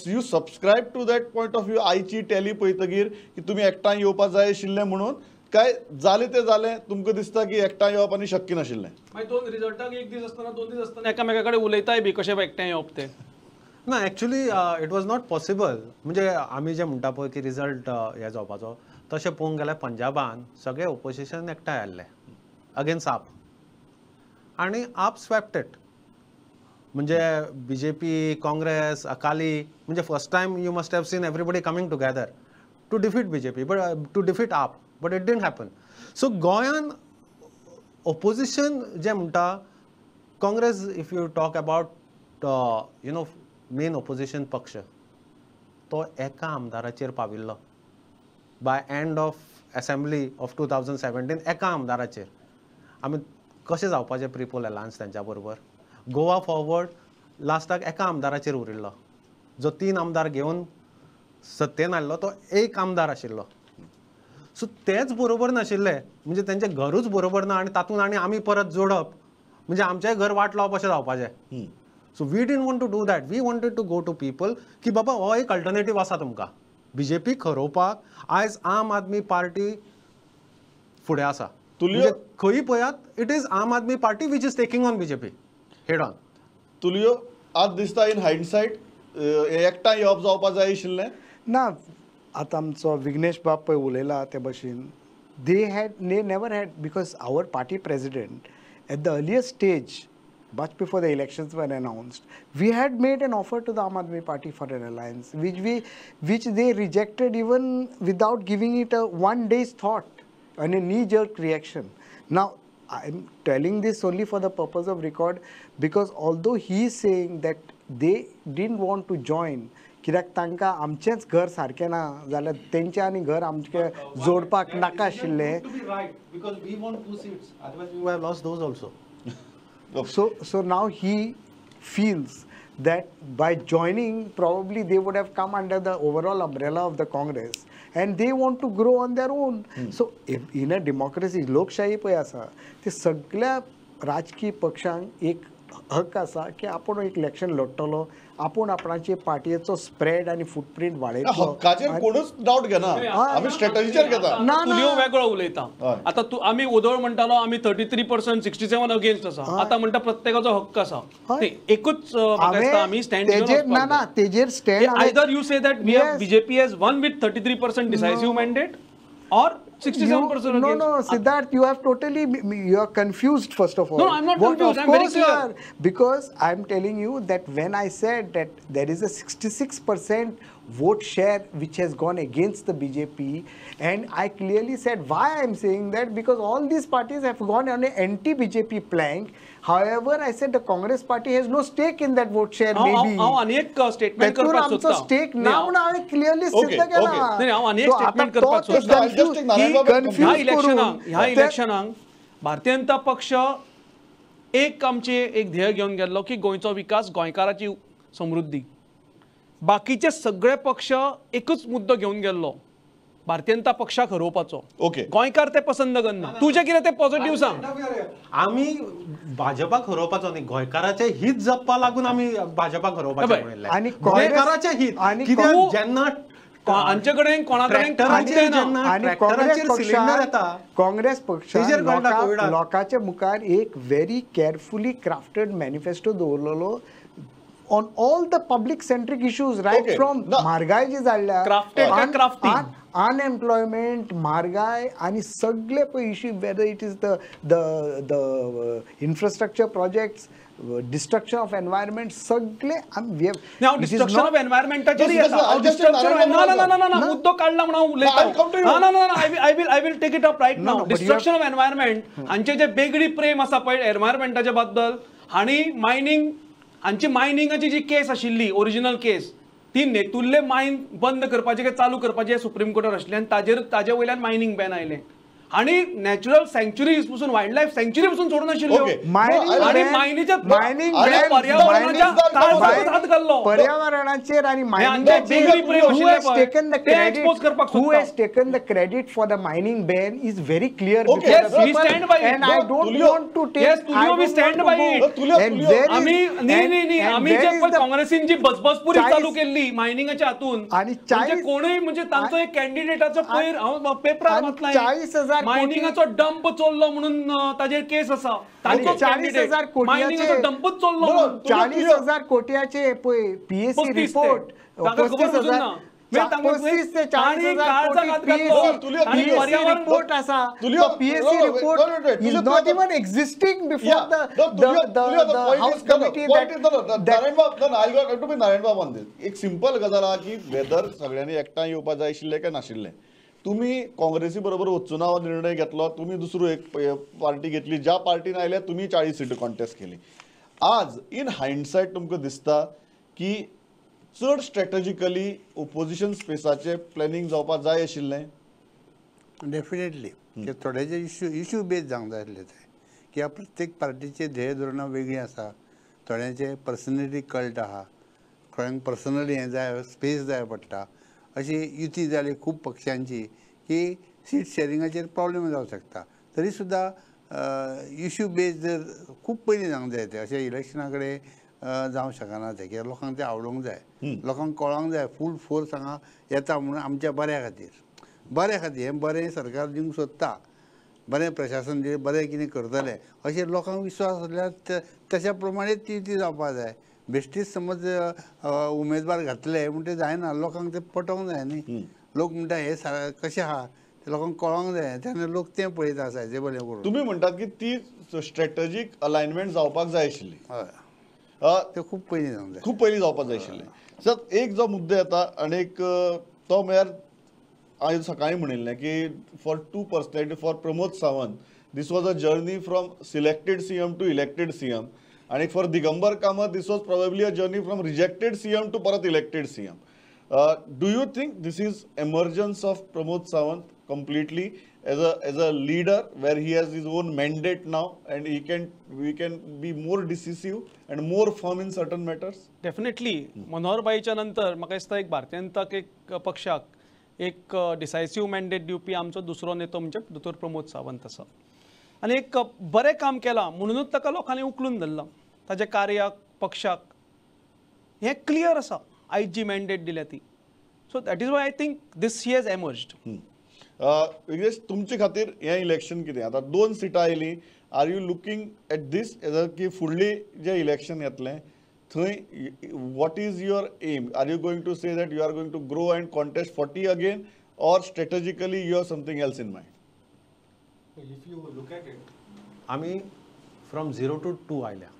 You subscribe to that point of view? आयची टॅली पळयतगीर की तुमी एकठांय येवपाक जाय आशिल्लें म्हणून काय जालें तें जालें, तुमकां दिसता की एकठांय येवप आनी शक्य नाशिल्लें? मागीर दोन रिजल्टाक एक दीस आसतना 2 दीस आसतना एकामेका कडेन उलयताय बी कशें एकठांय येवप तें ना. Actually it was not possible. म्हणजे आमी जे म्हणटा पळय की रिजल्ट हे जावपाचो, तशें पळोवंक गेल्यार पंजाबान सगळे ओपोजिशन एकठांय आयिल्ले अगेन्स्ट आप, आनी आप स्वॅप्ट it. म्हणजे बी जे पी, काँग्रेस, अकाली, म्हणजे first time you must have seen everybody coming together to defeat B J P, but to defeat AAP, but it didn't happen. So गोंयान ओपोजिशन जें म्हणटा Congress, if you talk about you know main opposition पक्ष, तो एका आमदाराचेर पाविल्लो by end of assembly of 2017. एका आमदाराचेर आमी कशें जावपाचें प्रिपोल अलायन्स तेंच्या बरोबर? गोवा फॉरवर्ड लास्टाक एका आमदाराचेर उरिल्लो, जो 3 आमदार घेवन सत्तेन आयिल्लो तो एक आमदार आशिल्लो. सो तेच बरोबर नाशिल्ले, म्हणजे तेंचें घरूच बरोबर ना, आनी तातूंत आनी आमी परत जोडप म्हणजे आमचेंय घर वाट लावप अशें जावपाचें. So we didn't want to do that. We wanted to go to people की बाबा हो एक अल्टरनेटीव आसा तुमकां बी जे पीक हरोवपाक. आयज आम आदमी पार्टी फुडें आसा, म्हणजे खंय पळयात it is Aam Aadmi Party which is taking on B J P head on. Tulio, आज दिसता इन हायंडसायट एकठांय येवप जावपा जाय आशिल्लें ना. आतां आमचो विघ्नेश बाब पळय उलयला ते भशेन, they never had, because our party president at the earliest stage, much before the elections were announced, we had made an offer to the Aam Aadmi Party for an alliance, which they rejected even without giving it a 1 day's thought and a knee-jerk reaction. Now, I am telling this only for the purpose of record, because although he is saying that they didn't want to join, कित्याक तांकां आमचेंच घर सारकें ना जाल्यार तेंचें आनी घर आमचें जोडपाक नाका आशिल्लें. So now he feels that by joining, probably they would have come under the overall umbrella of the Congress, and they want to grow on their own. So if in a democracy, लोकशाही पळय आसा, ते सगळ्या राजकीय पक्षांक एक हक्क आसा की आपूण एक इलेक्शन लढटलो, आपूण आपणाचे पार्टीचो स्प्रेड आनी फुटप्रिंट वाडयतलो. हक्काचेर कोणूच डावट घेना, आमी स्ट्रॅटजीचेर घेता. तुलियो वेगळो उलयता. आतां तूं आमी ओदोळ म्हणटालो आमी 33% 67 अगेन्स्ट आसा, आतां म्हणटा प्रत्येकाचो हक्क आसा. एकूच आमी स्टँड ना ना तेजेर stand. Either you say that we have BJP has won with 33% decisive mandate or 67% No, no, Siddharth, you have totally, you are confused first of all. No, I'm not confused. I'm very clear. Because I'm telling you that when I said that there is a 66% vote share which has gone against the BJP, and I clearly said why I'm saying that, because all these parties have gone on an anti-BJP plank. However, I said the Congress party has no stake in that vote share. Maybe. हांव आनी एक statement करपाक सोदता. Stake ना म्हणून हांवें clearly सिद्ध केला. नाही, हांव आनी एक स्टेटमेंट करपाक सोदता. ह्या इलेक्शनाक भारतीय जनता पक्ष एक आमचे एक ध्येय घेवन गेल्लो की गोंयचो विकास, गोंयकाराची समृद्धी. बाकीचे सगळे पक्ष एकच मुद्दो घेवन गेल्लो, भारतीय जनता पक्षाक हरोवपाचो. ओके, गोंयकार ते पसंत करना. तुजें कितें तें पॉझिटिव्ह सांग. आमी भाजपाक हरोवपाचो न्ही, गोंयकाराचें हित जपपा लागून आमी भाजपाक हरोवपाचें म्हणिल्लें. आनी गोंयकाराचें हित कित्याक जेन्ना हांचे कडेन कोणा कडेन काँग्रेस पक्षान लोकांच्या मुखार एक व्हेरी केअरफुली क्राफ्टेड मॅनिफेस्टो दवरलेलो on all the public centric issues, right from म्हारगाय जी जाल्ल्या, अनएम्प्लॉयमेंट, म्हारगाय आनी सगळे पळय issue, whether it is the the infrastructure projects, destruction of environment, सगळे डिस्ट्रक्शन ऑफ एनवायरमेंटाचेर ना ना ना मुद्दो काडला म्हणून हांव उलयता. ना ना ना, I will take it up right now. Destruction of environment हांचे जे बेगडी प्रेम आसा पळय एनवायरमेंटाच्या बद्दल, हांणी मायनींग, हांची मायनिंगाची जी केस आशिल्ली ओरिजिनल केस, ती नेतुल्ले मायन बंद करपाचे काय चालू करपाचे सुप्रीम कोर्टार आशिल्ले आनी ताजे वयल्यान मायनींग बॅन आयलें. आणि नॅचरल सँक्च्युरीज पासून, वायल्ड लायफ सँक्च्युरी पासून सोडून नाशिल्ल्यो. आणि मायनीच्या पर्यावरणाच्या हात घाल्लो, पर्यावरणाचेर आनी who has taken the credit for the mining ban is very clear. Okay. Yes, we stand by it. And I don't want to take. Yes, Tulio, we stand by it. आमी न्ही न्ही न्ही आमी जे पळय काँग्रेसीन जी बसबसपुरी चालू केल्ली मायनिंगाच्या हातून, म्हणजे कोणूय म्हणजे तांचो एक कॅन्डिडेटाचो पयर हांव पेपरार वाचला, 40,000 मायनिंगाचो डंप चोरलो म्हणून ताजेर केस आसा. तांचो 40,000 मायनिंगाचो डंपच चोरलो, 40,000 कोट्याचे पळय पीएसी रिपोर्ट, 35,000 35 ते 40,000 कोटी पीएसी रिपोर्ट आसा. PAC report is not even existing before the house committee. Narayan बाब, नारायण बाब ऑन this एक सिंपल गजाल आहा की वेदर सगळ्यांनी एकठांय येवपा जाय आशिल्लें काय नाशिल्लें. तुमी काँग्रेसी बरोबर वचूना हो निर्णय घेतलो, तुमी दुसरो एक पार्टी घेतली, ज्या पार्टीन आयल्या तुमी 40 सीट कॉन्टेस्ट केली. आज इन हायंडसायट तुमकां दिसता की चड स्ट्रॅटजिकली ओपोजिशन स्पेसाचें प्लॅनिंग जावपाक जाय आशिल्लें? डेफिनेटली थोड्याचे इश्यू बेज जावंक जाय आसले ते, कित्याक प्रत्येक पार्टीचे ध्येय धोरणां वेगळीं आसा, थोड्यांचे पर्सनली कल्ट आहा, थोड्यांक पर्सनली हें जाय, स्पेस जाय पडटा. अशी युती जाली खूब पक्षांची की सीट शेरिंगाचेर प्रॉब्लेम जावंक शकता. तरी सुद्दां इश्यू बेज जर खूब पयलीं जावंक जाय ते, अशें इलेक्शना कडेन जावंक शकना तें, कित्याक लोकांक तें आवडूंक जाय, लोकांक कळोंक जाय फूल फोर्स हांगा येता म्हणून आमच्या बऱ्या खातीर, बऱ्या खातीर हें बरें सरकार दिवंक सोदता, बरें प्रशासन दिलें, बरें कितें करतलें अशें लोकांक विश्वास आसल्यार तशा प्रमाणे ती ती जावपाक जाय. बेश्टीच समज उमेदवार घातले म्हण तें जायना, लोकांक तें पटोवंक जाय न्ही. लोक म्हणटा हें कशें आहा तें लोकांक कळोंक जाय, तेन्ना लोक तें पळयता सायजेबल करून. तुमी म्हणटात की ती स्ट्रॅटजीक अलायनमेंट जावपाक जाय आशिल्ली, हय, ते खूब पयलीं जावंक जाय, खूब पयलीं जावपाक जाय आशिल्लें. सर एक जो मुद्दो येता आनी एक तो म्हळ्यार हांवें सकाळीं म्हणिल्लें की for two personality, for Pramod Sawant this was a journey from selected CM to elected CM, आनी for Digambar Kamat this was probably a journey from rejected CM to परत elected CM. Do you think this is emergence of Pramod Sawant completely as a leader where he has his own mandate now and he can, we can be more decisive and more firm in certain matters? Definitely. Manohar भाईच्या नंतर म्हाका दिसता एक भारतीय जनता एक पक्षाक एक डिसायसीव mandate दिवपी आमचो दुसरो नेतो म्हणजे दोतोर प्रमोद सावंत आसा. आनी एक बरें काम केलां म्हणूनच ताका लोकांनी उखलून धरलां, ताच्या कार्याक, पक्षाक, हें क्लियर आसा आयज जी मॅन्डेट दिल्या ती. So that is why I think this he has emerged. Vignesh, तुमचे खातीर हें इलेक्शन कितें आतां 2 सिटां आयलीं, are you looking at this as a की फुडली जें इलेक्शन येतलें थंय what is your aim? Are you going to say that you are going to grow and contest 40 again or strategically you have something else in mind? If you look at it, आमी from 0 to 2 आयल्या.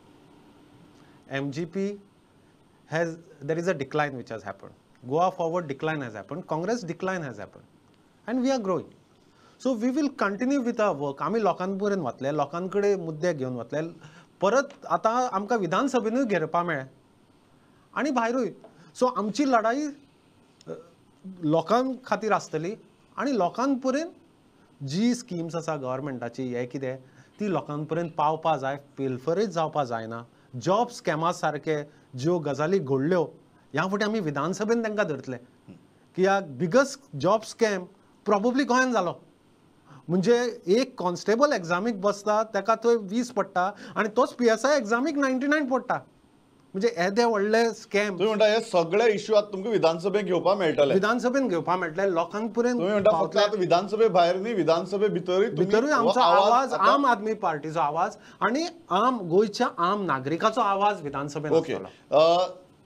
MGP has, there is a decline which has happened. Goa Forward decline has happened, Congress decline has happened, and we are growing. So we will continue with our work. आमी लोकां पर्यंत वतले, लोकां कडेन मुद्दे घेवन वतले. परत आतां आमकां विधानसभेनूय घेरपा मेळ्ळें आनी भायरूय. सो आमची लढाई लोकां खातीर आसतली आनी लोकां पर्यंत जी स्किम्स आसा गव्हर्मेंटाची हे कितें ती लोकां पर्यंत पावपा जाय, पिलफरेज जावपा जायना. जॉब स्कॅमा सारके ज्यो गजाली घडल्यो ह्या फावटी आमी विधानसभेन तांकां धरतले की ह्या बिगस्ट जॉब स्कॅम प्रॉबब्ली गोंयान जालो. म्हणजे एक कॉन्स्टेबल एग्जामीक बसता ताका थंय 20 पडटा आनी तोच PSI एग्जामीक 99 पडटा. म्हणजे येदे व्हडले स्कॅम. तुमी म्हणटा हे सगळे इश्यू आतां तुमकां विधानसभेन घेवपाक मेळटले, विधानसभेन घेवपाक मेळटले लोकांक पर्यंत. तुमी म्हणटा फक्त आतां विधानसभे भायर न्ही, विधानसभे भितरूय आमचो आवाज, आम आदमी पार्टीचो आवाज आनी आम गोंयच्या आम नागरिकाचो आवाज विधानसभेन आसतलो.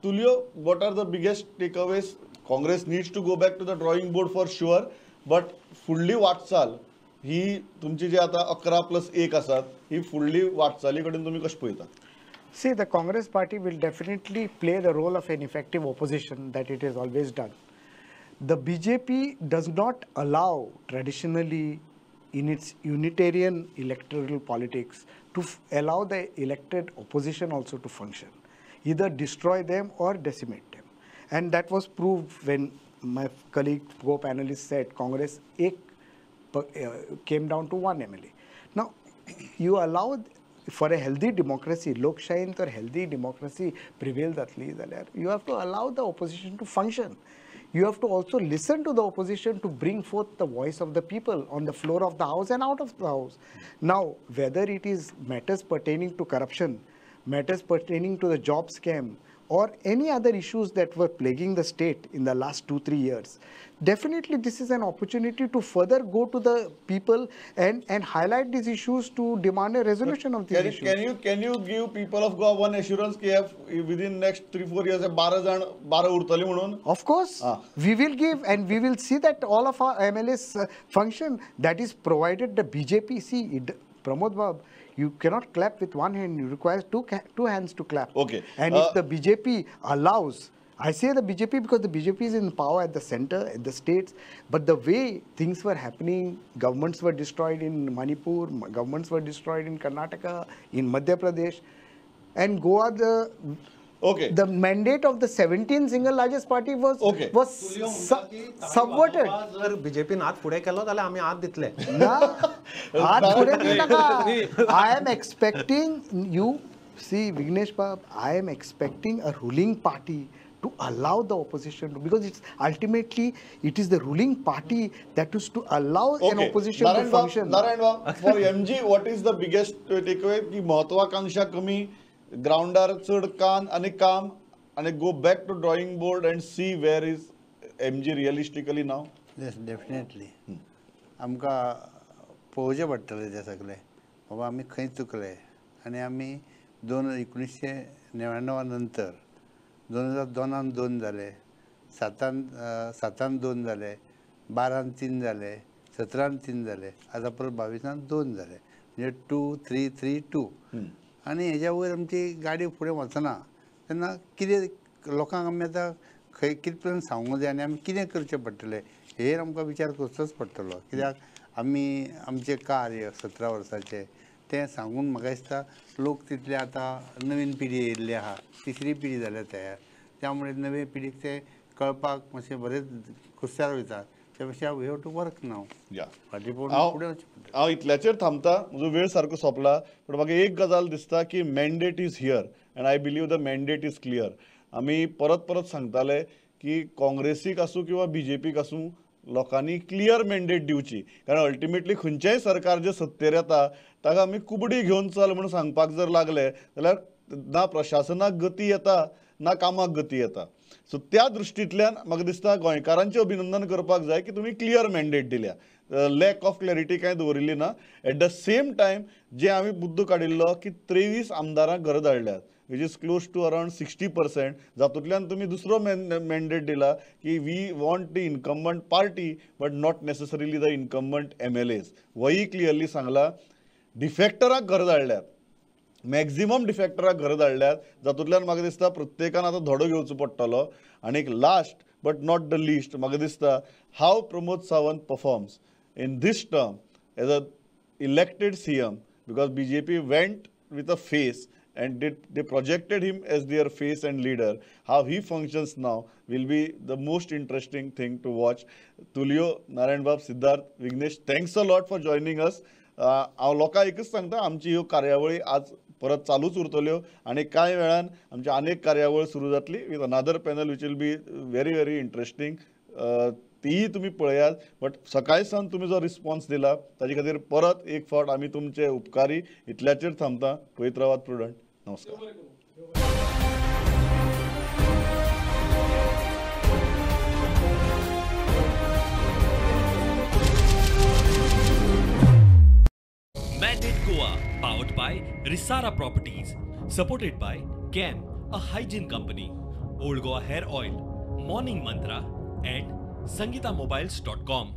Tulio, what are the biggest takeaways? Congress needs to go back to the drawing board for sure, but फुडली वाटचाल ही तुमची जी आतां 11+1 आसात, ही फुडली वाटचाली कडेन तुमी कशें पळयता? See, the Congress party will definitely play the role of an effective opposition that it has always done. The BJP does not allow traditionally in its unitarian electoral politics to allow the elected opposition also to function. Either destroy them or decimate them. And that was proved when my colleague co-panelist said Congress ek came down to 1 MLA. Now, you allow for a healthy democracy, लोकशाहीन तर healthy democracy prevail जातली जाल्यार you have to allow the opposition to function. You have to also listen to the opposition to bring forth the voice of the people on the floor of the house and out of the house. Now, whether it is matters pertaining to corruption, matters pertaining to the job scam, or any other issues that were plaguing the state in the last 2-3 years, definitely this is an opportunity to further go to the people and highlight these issues to demand a resolution of these issues. Can you give people of Goa one assurance ki within next 3-4 years 12 jan 12 urtali म्हणून? Of course, we will give, and we will see that all of our MLAs function. That is provided the BJP, see, Pramod Bab, you cannot clap with one hand, you require two hands to clap. Okay. And if the BJP allows, I say the BJP because the BJP is in power at the center, at the states, but the way things were happening, governments were destroyed in Manipur, governments were destroyed in Karnataka, in Madhya Pradesh, and Goa, the mandate of the 17 single largest party was subverted. जर BJP हात फुडें केलो जाल्यार आमी हात दितले. ना, हात फुडें दिनाका. I am expecting you, see Vignesh Bab, I am expecting a ruling party to allow the opposition to, because it's ultimately it is the ruling party that is to allow an opposition to function. Narayan Bab, for MG, what is the biggest takeaway? की महत्वाकांक्षा कमी, ग्राउंडार चड कान आनी काम, आनी go back to drawing board and see where is MG realistically now. Yes, definitely. आमकां पळोवचें पडटलें तें सगळें, बाबा आमी खंय चुकले. आनी आमी 1999 नंतर 2002 2 जाले, 7 2 जाले, 12 3 जाले, 17 3 जाले, आतां परत 22 2 जाले, म्हणजे 2 3 3 2. आनी हेज्या वयर आमची गाडी फुडें वचना. तेन्ना कितें लोकांक आमी आतां खंय कितें पर्यंत सांगूंक जाय आनी आमी कितें करचें पडटलें हेर आमकां विचार करचोच पडटलो. कित्याक आमी आमचें कार्य 17 वर्सांचें तें सांगून म्हाका दिसता लोक तितले आतां नवीन पिढी येयल्ली आहा, तिसरी पिढी जाल्या तयार, त्यामुळे नवे पिढीक तें कळपाक मातशें बरेंच कुस्तार वयता. त्या पेक्षा we have to work now. फाटीं पळोवन फुडें वचचें पडटलें. हांव इतल्याचेर थांबता, म्हजो वेळ सारको सोंपला, पूण म्हाका एक गजाल दिसता की mandate is here and I believe the mandate is clear. आमी परत परत सांगताले की काँग्रेसीक आसूं किंवा बीजेपीक आसूं लोकांनी क्लियर मॅन्डेट दिवची, कारण अल्टिमेटली खंयचेंय सरकार जें सत्तेर येता ताका आमी कुबडी घेवन चल म्हूण सांगपाक जर लागले जाल्यार ना प्रशासनाक गती येता ना कामाक गती येता. सो त्या दृश्टींतल्यान म्हाका दिसता गोंयकारांचें अभिनंदन करपाक जाय की तुमी क्लियर मॅन्डेट दिल्या, लॅक ऑफ क्लॅरिटी कांय दवरिल्ली ना. एट the same time जे आमी बुद्द काडिल्लो की 23 आमदारांक घर धाडल्यात, which is close to around 60%, जातूंतल्यान तुमी दुसरो मॅन्डेट दिला की we want the incumbent party but not necessarily the incumbent MLAs. वही क्लियरली सांगला. डिफेक्टरांक घर धाडल्यात, मॅक्झिमम डिफेक्टराक घर धाडल्यात, जातूंतल्यान म्हाका दिसता प्रत्येकान आतां धडो घेवचो पडटलो. आनी last but not the least म्हाका दिसता how Pramod Sawant performs in this term as a elected CM, because BJP went with a face and they projected him as their face and leader. How he functions now will be the most interesting thing to watch. Tulio, Narayan Bab, Siddharth, Vignesh, thanks a lot for joining us. हांव लोकांक एकच सांगता, आमची ह्यो कार्यावळी आज परत चालूच उरतल्यो आनी कांय वेळान आमची आनेक कार्यावळ सुरू जातली with another panel which will be very very interesting. तीय तुमी पळयात. बट सकाळी सावन तुमी जो रिस्पॉन्स दिला ताजे खातीर परत एक फावट आमी तुमचे उपकारी. इतल्याचेर थांबता. पळयत रावात प्रुडंट. नमस्कार. Mandate Goa, powered by Risara Properties, supported by CAM, a hygiene company, Old Goa Hair Oil, Morning Mantra and SangitaMobiles.com.